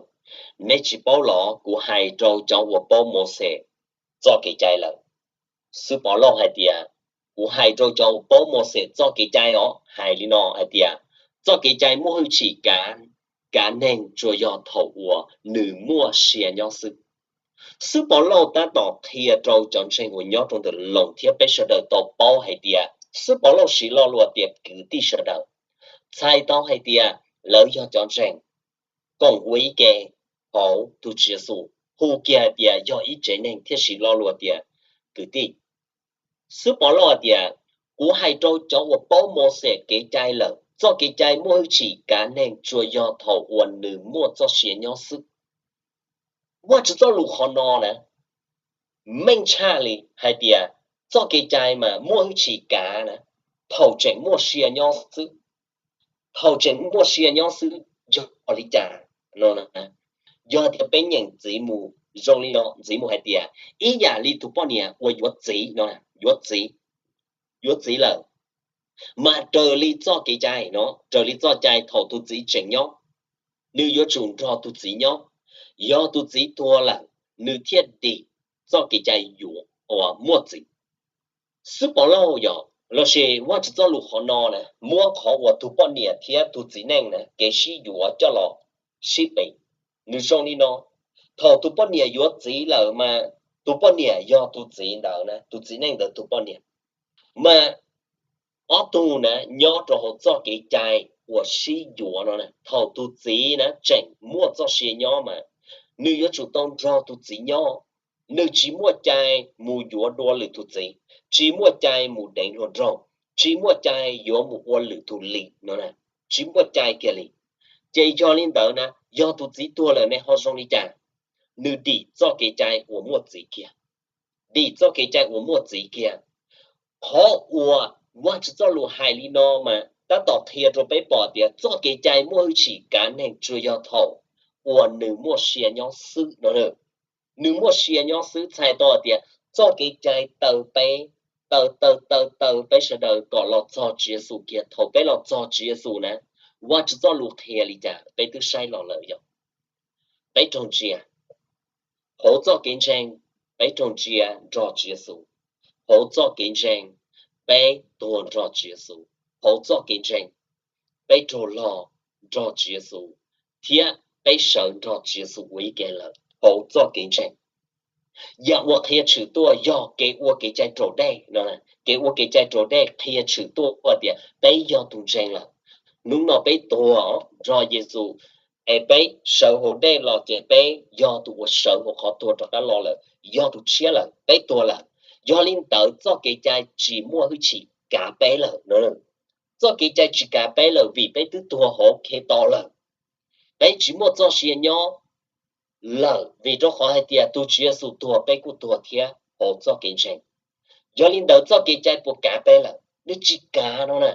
nej tsis paub los kuv hais rau cov uas paub Mauxes txoj kev cai lawm. Xwb Pov Lauj hais tias, kuv hais rau cov uas paub Mauxes txoj kev cai os, hais li no hais tias, txoj kev cai muaj hwj chim kav, kav neeg tsuas yog thaum uas nws muaj sia nyob xwb. Xwb Pov Lauj tab tom qhia rau cov ntseeg uas nyob rau ntawm Loos thiab peb sawv daws tau paub hais tias Xwb Pov Lauj siv lo lus tias kwv tij sawv daws, txhais tau hais tias lawv yog cov ntseeg koom ua ib ke hauv tus Tswv Yexus, hu kiag hais tias yog ib tsev neeg thiaj siv lo lus tias kwv tij. Xwb Pov Lauj hais tias, kuv hais rau cov uas paub Mauxes kev cai lawm, txoj kev cai muaj hwj chim kav neeg tsuas yog thaum uas nws muaj txoj sia nyob xwb. Vajtswv txoj lus qhov no na, meej tshaj li hais tias txoj kev cai mas muaj hwj chim kav na, thaum tseem muaj sia nyob xwb. Thaum tseem muaj sia nyob xwb yog li cas no? Yog tias peb nyeem txiv mus Zoo li no ntxiv mus hais tias, ib yam li tus poj niam uas yuav txiv no, yuav txiv, yuav txiv lawm, mas raws li txoj kev cai no, raws li txoj cai thaum tus txiv tseem nyob, nws yuav tsum nrog tus txiv nyob, yog tus txiv tuag lawm, nws thiaj dim txoj kev cai yuav uas muaj txiv. Xib Pov Lauj yog lossis Vajtswv txoj lus qhov no na muab qhov uas tus poj niam thiab tus txiv neej na kev sib yuav coj los sib pem. Nws zoo li no, thaum tus poj niam yuav txiv lawm mas tus poj niam yog tus txiv ntawd na, tus txiv neej ntawd tus poj niam, mas ob tug na nyob rau hauv txoj kev cai uas sib yuav no na, thaum tus txiv na tseem muaj txoj sia nyob mas nws yuav tsum tau nrog tus txiv nyob. Nws tsis muaj cai mus yuav dua lwm tus txiv, tsis muaj cai mus deev hluas nraug, tsis muaj cai yuav mus ua lwm tus li no, tsis muaj cai kiag li. Ces yog li ntawd na, yog tus txiv tuag lawm ne ho zoo li cas? Nws dim txoj kev cai uas muaj txiv kiag, dim txoj kev cai uas muaj txiv kiag. Qhov uas Vajtswv txoj lus hais li no mas tab tom qhia rau peb pom tias txoj kev cai muaj hwj chim kav neeg tsuas yog thaum uas nws muaj sia nyob xwb no. Nws muaj sia nyob xwb, txhais tau hais tias txoj kev cai taw peb, taw taw taw taw peb sawv daws kom los txog Tswv Yexus kiag. Thaum peb los txog Tswv Yexus na, Vajtswv txoj lus qhia li cas peb twb saib los lawm yog, peb raug ntsia, hauv txoj kev ntseeg peb raug ntsia nrog Tswv Yexus, hauv txoj kev ntseeg peb tuag nrog Tswv Yexus, hauv txoj kev ntseeg peb raug log nrog Tswv Yexus, thiab peb sawv nrog Tswv Yexus ua ib ke lawm hauv txoj kev ntseeg. Yam uas qhia tshwm tuaj yog kev ua kev cai raus dej no, kev ua kev cai raus dej qhia tshwm tuaj tias peb yog tus ntseeg lawm. Hnub no peb tuag nrog Yexus, es peb sawv hauv dej los ces peb yog tus uas sawv hauv qhov tuag rov qab los lawm, yog tus tshiab lawm, peb tuag lawm. Yog li ntawd txoj kev cai tsis muaj hwj chim kav peb lawm no. Txoj kev cai tsis kav peb lawm vim peb twb tuag hauv Khetos lawm. Peb tsis muaj txoj sia nyob lawm vim rau qhov hais tias tus Tswv Yexus tuag peb kuj tuag thiab hauv txoj kev ntseeg. Yog li ntawd txoj kev cai puas kav peb lawm? Nws tsis kav no na.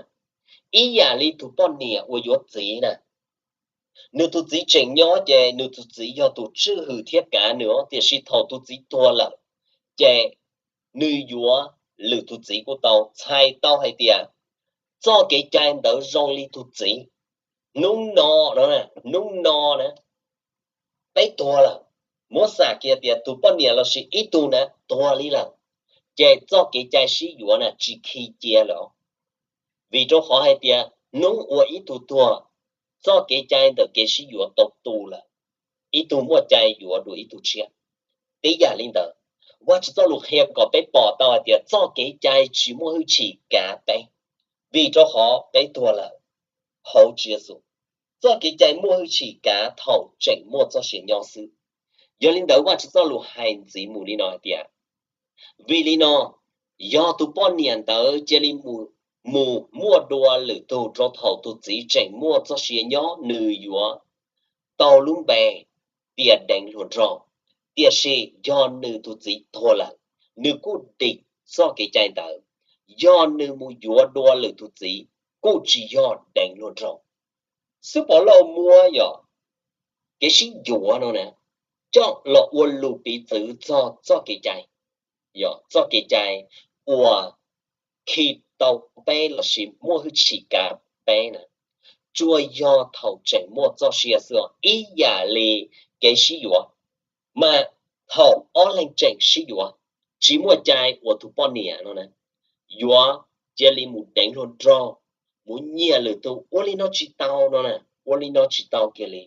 Ib yam li tus poj niam uas yuav txiv na, nws tus txiv tseem nyob ces nws tus txiv yog tus tswj hwm thiab kav nws os, tiam sis thaum tus txiv tuag lawm ces nws yuav lwm tus txiv kuj tau, txhais tau hais tias txoj kev cai ntawd zoo li tus txiv. Hnub no, hnub no na, peb tuag lawm, muab xam kiag tias tus poj niam lossis ib tug na tuag li lawm, ces txoj kev cai sib yuav na tsis khi cia lawm. Vim rau qhov hais tias hnub uas ib tug tuag, txoj kev cai ntawm kev sib yuav tau tu lawm, ib tug muaj cai yuav dua ib tug tshiab. Tib yam li ntawd, Vajtswv txoj lus qhia kom peb pom tau hais tias txoj kev cai tsis muaj hwj chim kav peb, vim rau qhov peb tuag lawm hauv Tswv Yexus. Txoj kev cai muaj hwj chim kav thaum tseem muaj txoj sia nyob xwb. Yog li ntawd Vajtswv txoj lus hais ntxiv mus li no hais tias, vim li no, yog tus poj niam ntawd cia li mus muaj dua lwm tus rau thaum tus txiv tseem muaj txoj sia nyob, nws yuav tau lub npe tias deev hluas nraug. Tiam sis yog nws tus txiv tuag lawm, nws kuj dim txoj kev cai ntawd. Yog nws mus yuav dua lwm tus txiv, kuj tsis yog deev hluas nraug. Xib Pov Lauj muab yog kev sib yuav no na coj los ua lus piv txwv txog txoj kev cai, yog txoj kev cai uas khi tau peb lossis muaj hwj chim kav peb na, tsuas yog thaum tseem muaj txoj sia xwb os. Ib yam li kev sib yuav, mas thaum ob leeg tseem sib yuav, tsis muaj cai uas tus poj niam no na yuav cia li mus deev hluas nraug, mus nyiag lwm tus, ua li no tsis tau no na, ua li no tsis tau kiag li.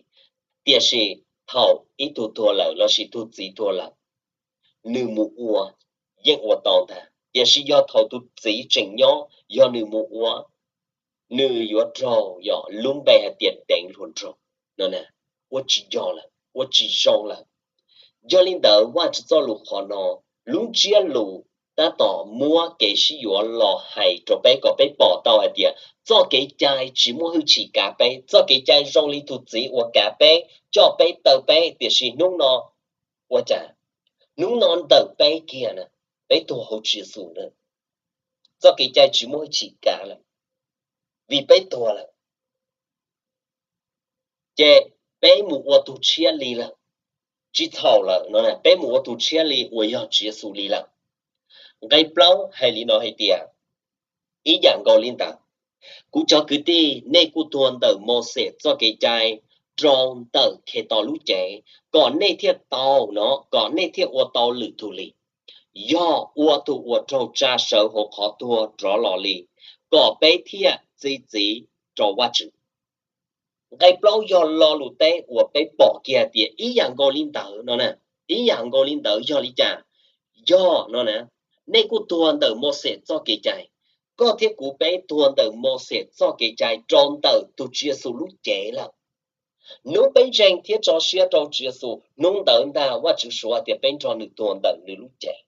Tiam sis thaum ib tug tuag lawm lossis tus txiv tuag lawm, nws mus ua yeej ua tau ntag. Tiam sis yog thaum tus txiv tseem nyob, yog nws mus ua, nws yuav raug yog lub npe hais tias deev hluas nraug no na, ua tsis yog lawm, ua tsis zoo lawm. Yog li ntawd Vajtswv txoj lus qhov no, lub ntsiab lus tab tom muab kev sib yuav los hais rau peb kom peb pom tau hais tias txoj kev cai tsis muaj hwj chim kav peb. Txoj kev cai zoo li tus txiv uas kav peb, coj peb, taw peb, tiam sis hnub no ua cas, hnub no ntawm peb kiag na, peb tuag hauv Tswv Yexus na, txoj kev cai tsis muaj hwj chim kav lawm, vim peb tuag lawm, ces peb mus ua tus tshiab li lawm. tsis txhaum lawm no, peb mus ua tus tshiab li uas yog Tswv Yexus li lawm. Nqe plaub hais li no hais tias, ib yam nkaus li ntawd, kuv cov kwv tij, nej kuj tuag ntawm Mauxes txoj kev cai rau ntawm Khetos lub cev, kom nej thiaj tau no, kom nej thiaj ua tau lwm tus li, yog ua tus uas raug tsa sawv hauv qhov tuag rov los li, kom peb thiaj txi txiv rau Vajtswv. Nqe plaub yog lo lus teb uas peb pom kiag tias ib yam nkaus li ntawd no, ib yam nkaus li ntawd yog li cas? Yog no, nej kuj tuag ntawm Mauxes txoj kev cai. Koj thiab kuv peb tuag ntawm Mauxes txoj kev cai rau ntawm tus Tswv Yexus lub cev lawm. Hnub peb ntseeg thiab tso siab rau Tswv Yexus, hnub ntawd ntag Vajtswv suav tias peb nrog nws tuag ntawm nws lub cev.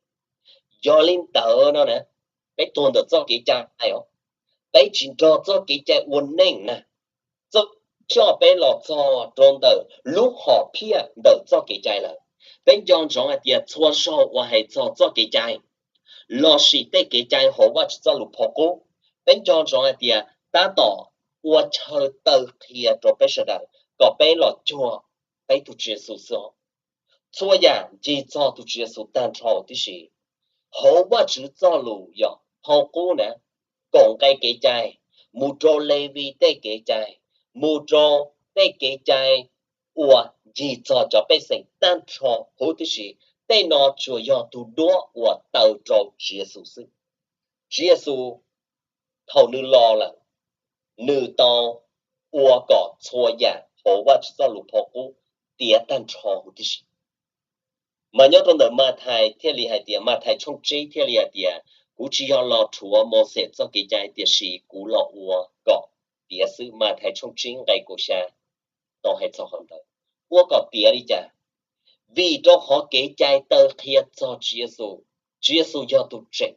Yog li ntawd no, peb tuag ntawm txoj kev cai os, peb tsis nrog txoj kev cai ua neej na. Txoj coj peb los txog rau ntawm lub hom phiaj ntawm txoj kev cai lawm. Peb nco ntsoov hais tias txhua zaug uas hais txog txoj kev cai lossis tej kev cai hauv Vajtswv txoj lus phau qub, peb nco ntsoov hais tias tab tom ua chaw taw qhia rau peb sawv daws kom peb los cuag peb tus Tswv Yexus xwb. Txhua yam ncig txog tus Tswv Yexus tag nrho tib si. Hauv Vajtswv txoj lus yog phau qub na, kaum nqe kev cai, mus rau Levis tej kev cai, mus rau tej kev cai uas ncig txog cov pej xeem tag nrho huv tib si, tej no tsuas yog tus duab uas taw rau Tswv Yexus xwb. Tswv Yexus thaum nws los lawm, nws tau ua kom txhua yam hauv Vajtswv txoj lus phau qub tiav tag nrho huv tib si. Mas nyob rau ntawm Mathais thiaj li hais tias, Mathais tshooj tsib thiaj li hais tias, kuv tsis yog los rhuav Mauxes txoj kev cai, tiam sis kuv los ua kom tiav xwb. Mathais tshooj tsib nqe kaum xya tau hais txog qhov ntawd. Ua kom tiav li cas? Vim rau qhov kev cai taw qhia txog Tswv Yexus, Tswv Yexus yog tus tseem.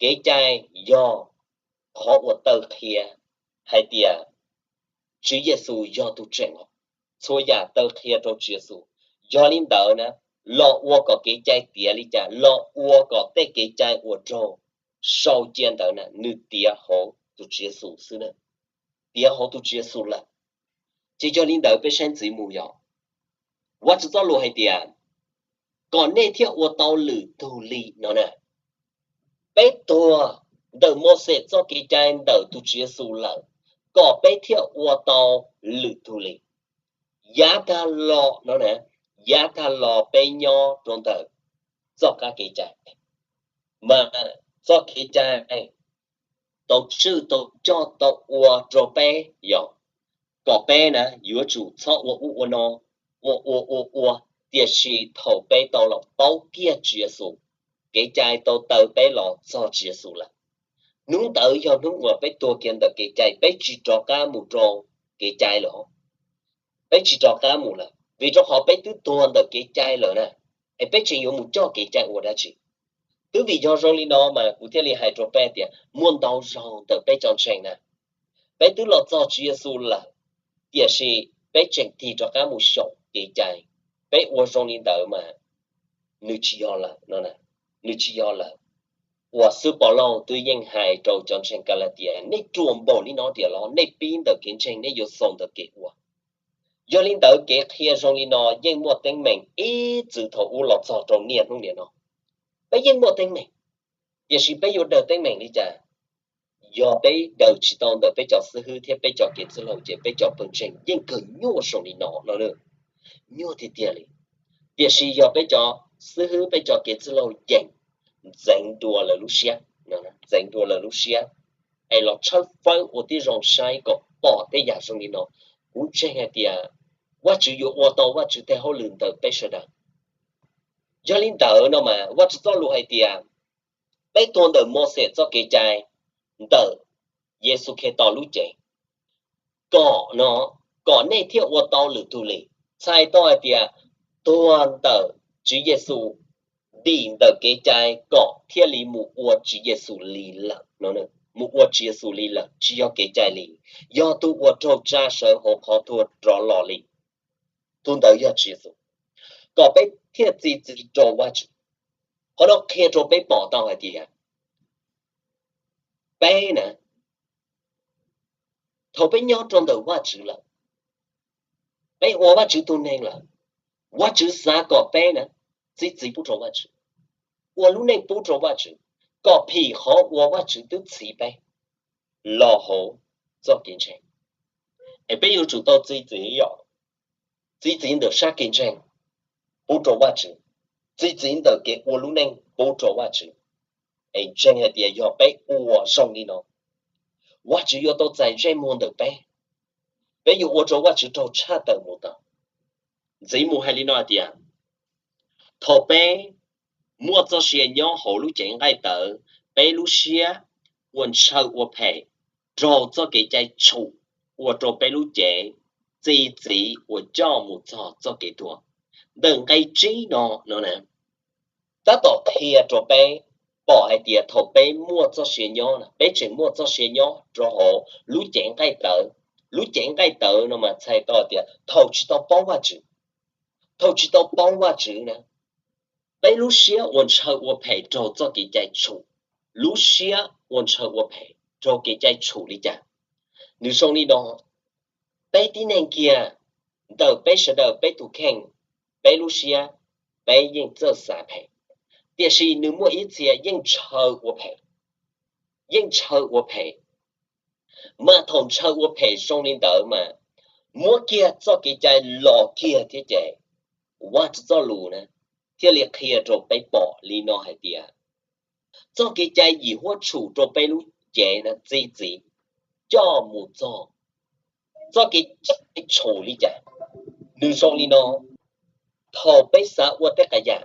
Kev cai yog qhov uas taw qhia hais tias Tswv Yexus yog tus tseem os. Txhua yam taw qhia rau Tswv Yexus. Yog li ntawd na, los ua kom kev cai tiav li cas? Los ua kom tej kev cai uas raug sau cia ntawd na, nws tiav hauv tus Tswv Yexus xwb na, tiav hauv tus Tswv Yexus lawm. Ces yog li ntawd peb saib ntxiv mus yog, Vajtswv txoj lus hais tias, kom nej thiaj ua tau lwm tus li no na. Peb tuag ntawm Mauxes txoj kev cai ntawm tus Tswv Yexus lawm, kom peb thiaj ua tau lwm tus li. Yav tag los no na, yav tag los peb nyob rau ntawm txoj qab kev cai, mas txoj kev cai tau tswj tau coj tau ua rau peb yog kom peb na yuav tsum txhob ua ub ua no, ua ua ua ua, tiam sis thaum peb tau los paub kiag Tswv Yexus, kev cai tau taw peb los txog Tswv Yexus lawm. Hnub ntawd yog hnub uas peb tuag kiag ntawm kev cai, peb tsis rov qab mus rau kev cai lawm. Peb tsis rov qab mus lawm, vim rau qhov peb twb tuag ntawm kev cai lawm na, es peb tseem yuav mus coj kev cai ua dab tsi? Twb vim yog zoo li no mas kuv thiaj li hais rau peb tias muaj ntau zaus ntawm peb cov ntseeg na, peb twb los txog Tswv Yexus lawm, tiam sis peb tseem tig rov qab mus xyaum kev cai. Peb ua zoo li ntawd mas nws tsis yog lawm no, nws tsis yog lawm. Uas xib hwb Povlauj twb yeej hais rau cov ntseeg Kalatias, nej ruam npaum li no tiag los nej pib ntawm kev ntseeg nej yuav xaus ntawm kev ua. Yog li ntawd kev qhia zoo li no yeej muaj teeb meem ib txwm thaum ub los txog rau niaj hnub niam no. Peb yeej muaj teeb meem, tiam sis peb yuav daws teeb meem li cas? Yog peb daws tsis tau ntawm peb cov xib hwb thiab peb cov kev txwj laug ces peb cov pawg ntseeg yeej kawg nyuaj zoo li no no, nyuaj tiag tiag li. Tiam sis yog peb cov xib hwb peb cov kev txwj laug yeem ntxeev dua lawv lub siab, ntxeev dua lawv lub siab, es los tshawb fawb ua tib zoo saib kom pom tej yam zoo li no, kuv ntseeg hais tias Vajtswv yuav ua tau Vajtswv tej hauj lwm ntawm peb sawv daws. Yog li ntawd no mas Vajtswv txoj lus hais tias peb tuag ntawm Mauxes txoj kev cai, ntawm Yexus Khetos lub cev, kom no, kom nej thiaj ua tau lwm tus li. Txhais tau hais tias tuag ntawm Tswv Yexus, dim ntawm kev cai kom thiaj li mus ua Tswv Yexus li lawm, mus ua Tswv Yexus li lawm, tsis yog kev cai li, yog tus uas raug tsa sawv hauv qhov tuag rov los li. Tus ntawd yog Tswv Yexus, kom peb thiaj txi txiv rau Vajtswv. Qhov no qhia rau peb pom tau hais tias peb na, thaum peb nyob rau ntawm Vajtswv lawm, peb ua Vajtswv tus neeg lawm, Vajtswv xav kom peb na txi txiv pub rau Vajtswv, ua lub neej pub rau Vajtswv, kom phim qhov uas Vajtswv twb txhiv peb los hauv txoj kev ntseeg. Es peb yuav tsum tau txi txiv, txi txiv ntawm sab kev ntseeg pub rau Vajtswv, txi txiv ntawm kev ua lub neej pub rau Vajtswv. Es ntseeg hais tias yog peb ua zoo li no, Vajtswv yuav tau txais ntsej muag ntawm peb, peb yuav ua rau Vajtswv raug tshaj tawm mus tau. Ntxiv mus hais li no hais tias, thaum peb muaj txoj sia nyob hauv lub cev nqaij tawv, peb lub siab ua ntshaw ua phem raug txoj kev cai tshum ua rau peb lub cev txi txiv uas coj mus txog txoj kev tuag. Ntawm nqe tsib no, no na, tab tom qhia rau peb pom hais tias thaum peb muaj txoj sia nyob, peb tseem muaj txoj sia nyob rau hauv lub cev nqaij tawv. Lub cev nqaij tawv no mas txhais tau tias thaum tsis tau paub Vajtswv, thaum tsis tau paub Vajtswv na, peb lub siab ua ntshaw ua phem raug txoj kev cai tshum. Lub siab ua ntshaw ua phem raug kev cai tshum li cas? Nws zoo li no, peb tib neeg kiag, ntawm peb sawv daws peb tus kheej, peb lub siab, peb yeej txawj xav phem, tiam sis nws muaj ib txhia yeej ntshaw ua phem, yeej ntshaw ua phem. Mas thaum ntshaw ua phem zoo li ntawd mas muab kiag txoj kev cai los kiag thiab ces Vajtswv txoj lus na thiaj li qhia rau peb pom li no hais tias txoj kev cai yim huab tshum rau peb lub cev na txi txiv coj mus txog txoj kev cai tshum li cas. Nws zoo li no, thaum peb xav ua tej qas yam,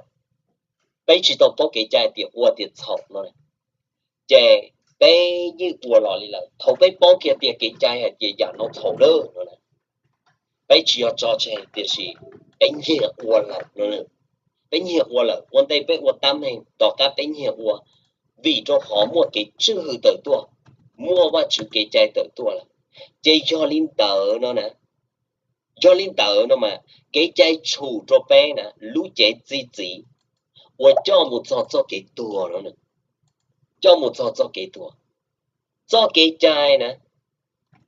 peb tsis tau paub kev cai tias ua tias txhaum no, ces peb yeej ua los li lawm. Thaum peb paub kiag tias kev cai hais tias yam no txhaum lawm no, peb tsis yog tso tseg tiam sis peb nyiag ua lawm no. Peb nyiag ua lawm, ua ntej peb ua tab meeg, tom qab peb nyiag ua, vim rau qhov muaj kev tswj hwm tawm tuaj, muaj Vajtswv kev cai tawm tuaj lawm. Ces yog li ntawd no na, yog li ntawd no mas kev cai tshum rau peb na lub cev txi txiv uas coj mus txog txoj kev tuag no, coj mus txog txoj kev tuag. Txoj kev cai na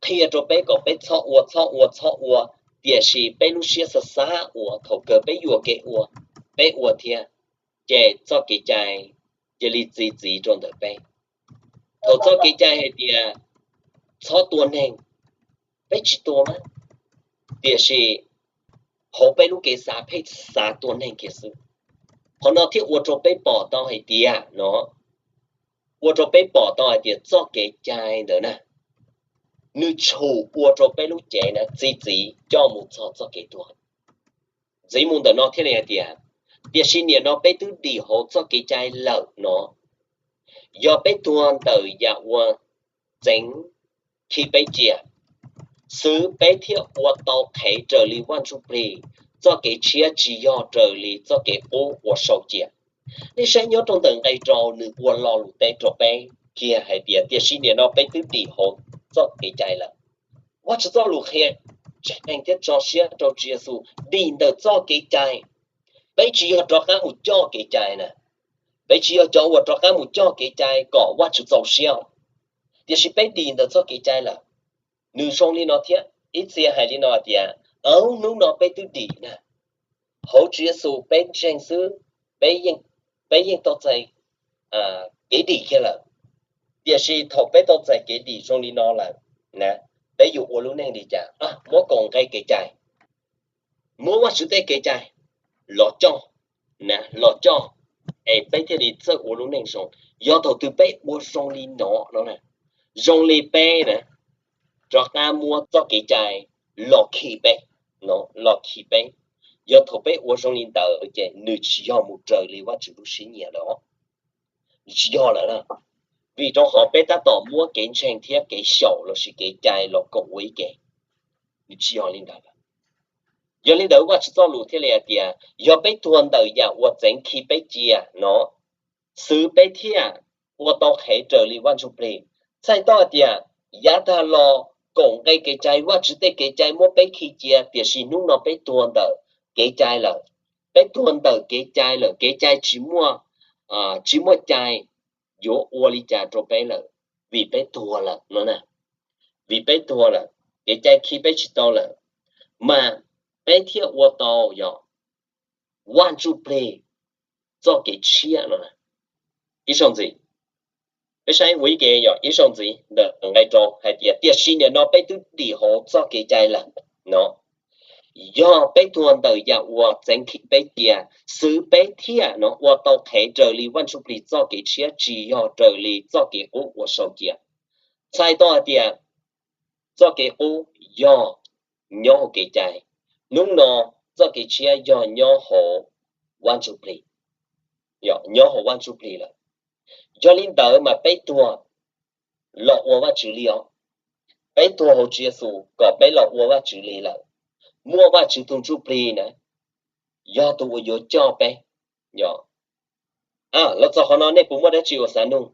qhia rau peb kom peb txhob ua, txhob ua, txhob ua, tiam sis peb lub siab xav xav ua, thaum kawg peb yuam kev ua, peb ua thiab, ces txoj kev cai cia li txi txiv rau ntawm peb. Thaum txoj kev cai hais tias txhob tua neeg, peb tsis tua mas, tiam sis hauv peb lub kev xav pheej xav tua neeg kiag xwb. Qhov no thiaj ua rau peb pom tau hais tias no, ua rau peb pom tau hais tias txoj kev cai ntawd na, nws tshum ua rau peb lub cev na txi txiv coj mus txog txoj kev tuag. Ntxiv mus ntawm no thiaj li hais tias, tiam sis nim no peb twb dim hauv txoj kev cai lawm no, yog peb tuag ntawm yam uas txeev khi peb cia, xwv peb thiaj ua tau qhev raws li Vaj Ntsujplig txoj kev tshiab, tsis yog raws li txoj kev qub uas sau cia. Nej saib nyob rau ntawm nqe rau, nws ua lo lus teb rau peb kiag hais tias tiam sis nim no peb twb dim hauv txoj kev cai lawm. Vajtswv txoj lus qhia tseeb thiab tso siab rau Tswv Yexus dim ntawm txoj kev cai. Peb tsis yog rov qab mus coj kev cai na, peb tsis yog cov uas rov qab mus coj kev cai kom Vajtswv txaus siab, tiam sis peb dim ntawm txoj kev cai lawm. Nws zoo li no thiab, ib txhia hais li no tias, hnub no peb twb dim na, hauv Tswv Yexus peb ntseeg xwb, peb yeej tau txais kev dim kiag lawm. Tiam sis thaum peb tau txais kev dim zoo li no lawm, peb yuav ua lub neej li cas? Muab kaum nqe kev cai, muab Vajtswv tej kev cai los coj, los coj, es peb thiaj li txawj ua lub neej zoo. Yog thaum twg peb ua zoo li no no, zoo li peb na, rov qab muab txoj kev cai los khi peb, los khi peb. Yog thaum peb ua zoo li ntawd ces nws tsis yog mus raws li Vajtswv lub siab nyiam lawm, nws tsis yog lawm. Vim rau qhov peb tab tom muab kev ntseeg thiab kev xyaum lossis kev cai los koom ua ib ke, nws tsis yog li ntawd. Yog li ntawd Vajtswv txoj lus thiaj li hais tias yog peb tuag ntawm yam uas txeev khi peb cia no, xwv peb thiaj ua tau qhev raws li Vaj Ntsujplig. Txhais tau hais tias yav tag los koom nqe kev cai, Vajtswv tej kev cai muab peb khi cia, tiam sis hnub no peb tuag ntawm kev cai lawm. Peb tuag ntawm kev cai lawm, kev cai tsis muaj, tsis muaj cai yuav ua li cas rau peb lawm, vim peb tuag lawm no. Vim peb tuag lawm, kev cai khi peb tsis tau lawm, mas peb thiaj ua tau yog Vaj Ntsuj Plig txoj kev tshiab no. Ib zaug ntxiv, peb saib ua ib ke yog ib zaug ntxiv ntawm nqe rau hais tias, tiam sis nim no peb twb dim hauv txoj kev cai lawm no. Yog peb tuag ntawm yam uas txeev khi peb cia, xwv peb thiaj no ua tau qhev raws li Vaj Ntsuj Plig txoj kev tshiab, tsis yog raws li txoj kev qub uas sau cia. Txhais tau hais tias txoj kev qub yog nyob hauv kev cai, hnub no txoj kev tshiab yog nyob hauv Vaj Ntsuj Plig, nyob hauv Vaj Ntsuj Plig lawm. Yog li ntawd mas peb tuag los ua Vajtswv li os. Peb tuag hauv Tswv Yexus kom peb los ua Vajtswv li lawm. Muaj Vajtswv tus Ntsuj Plig na, yog tus uas yuav coj peb. Los txog qhov no nej puas muaj dab tsi uas xav nug?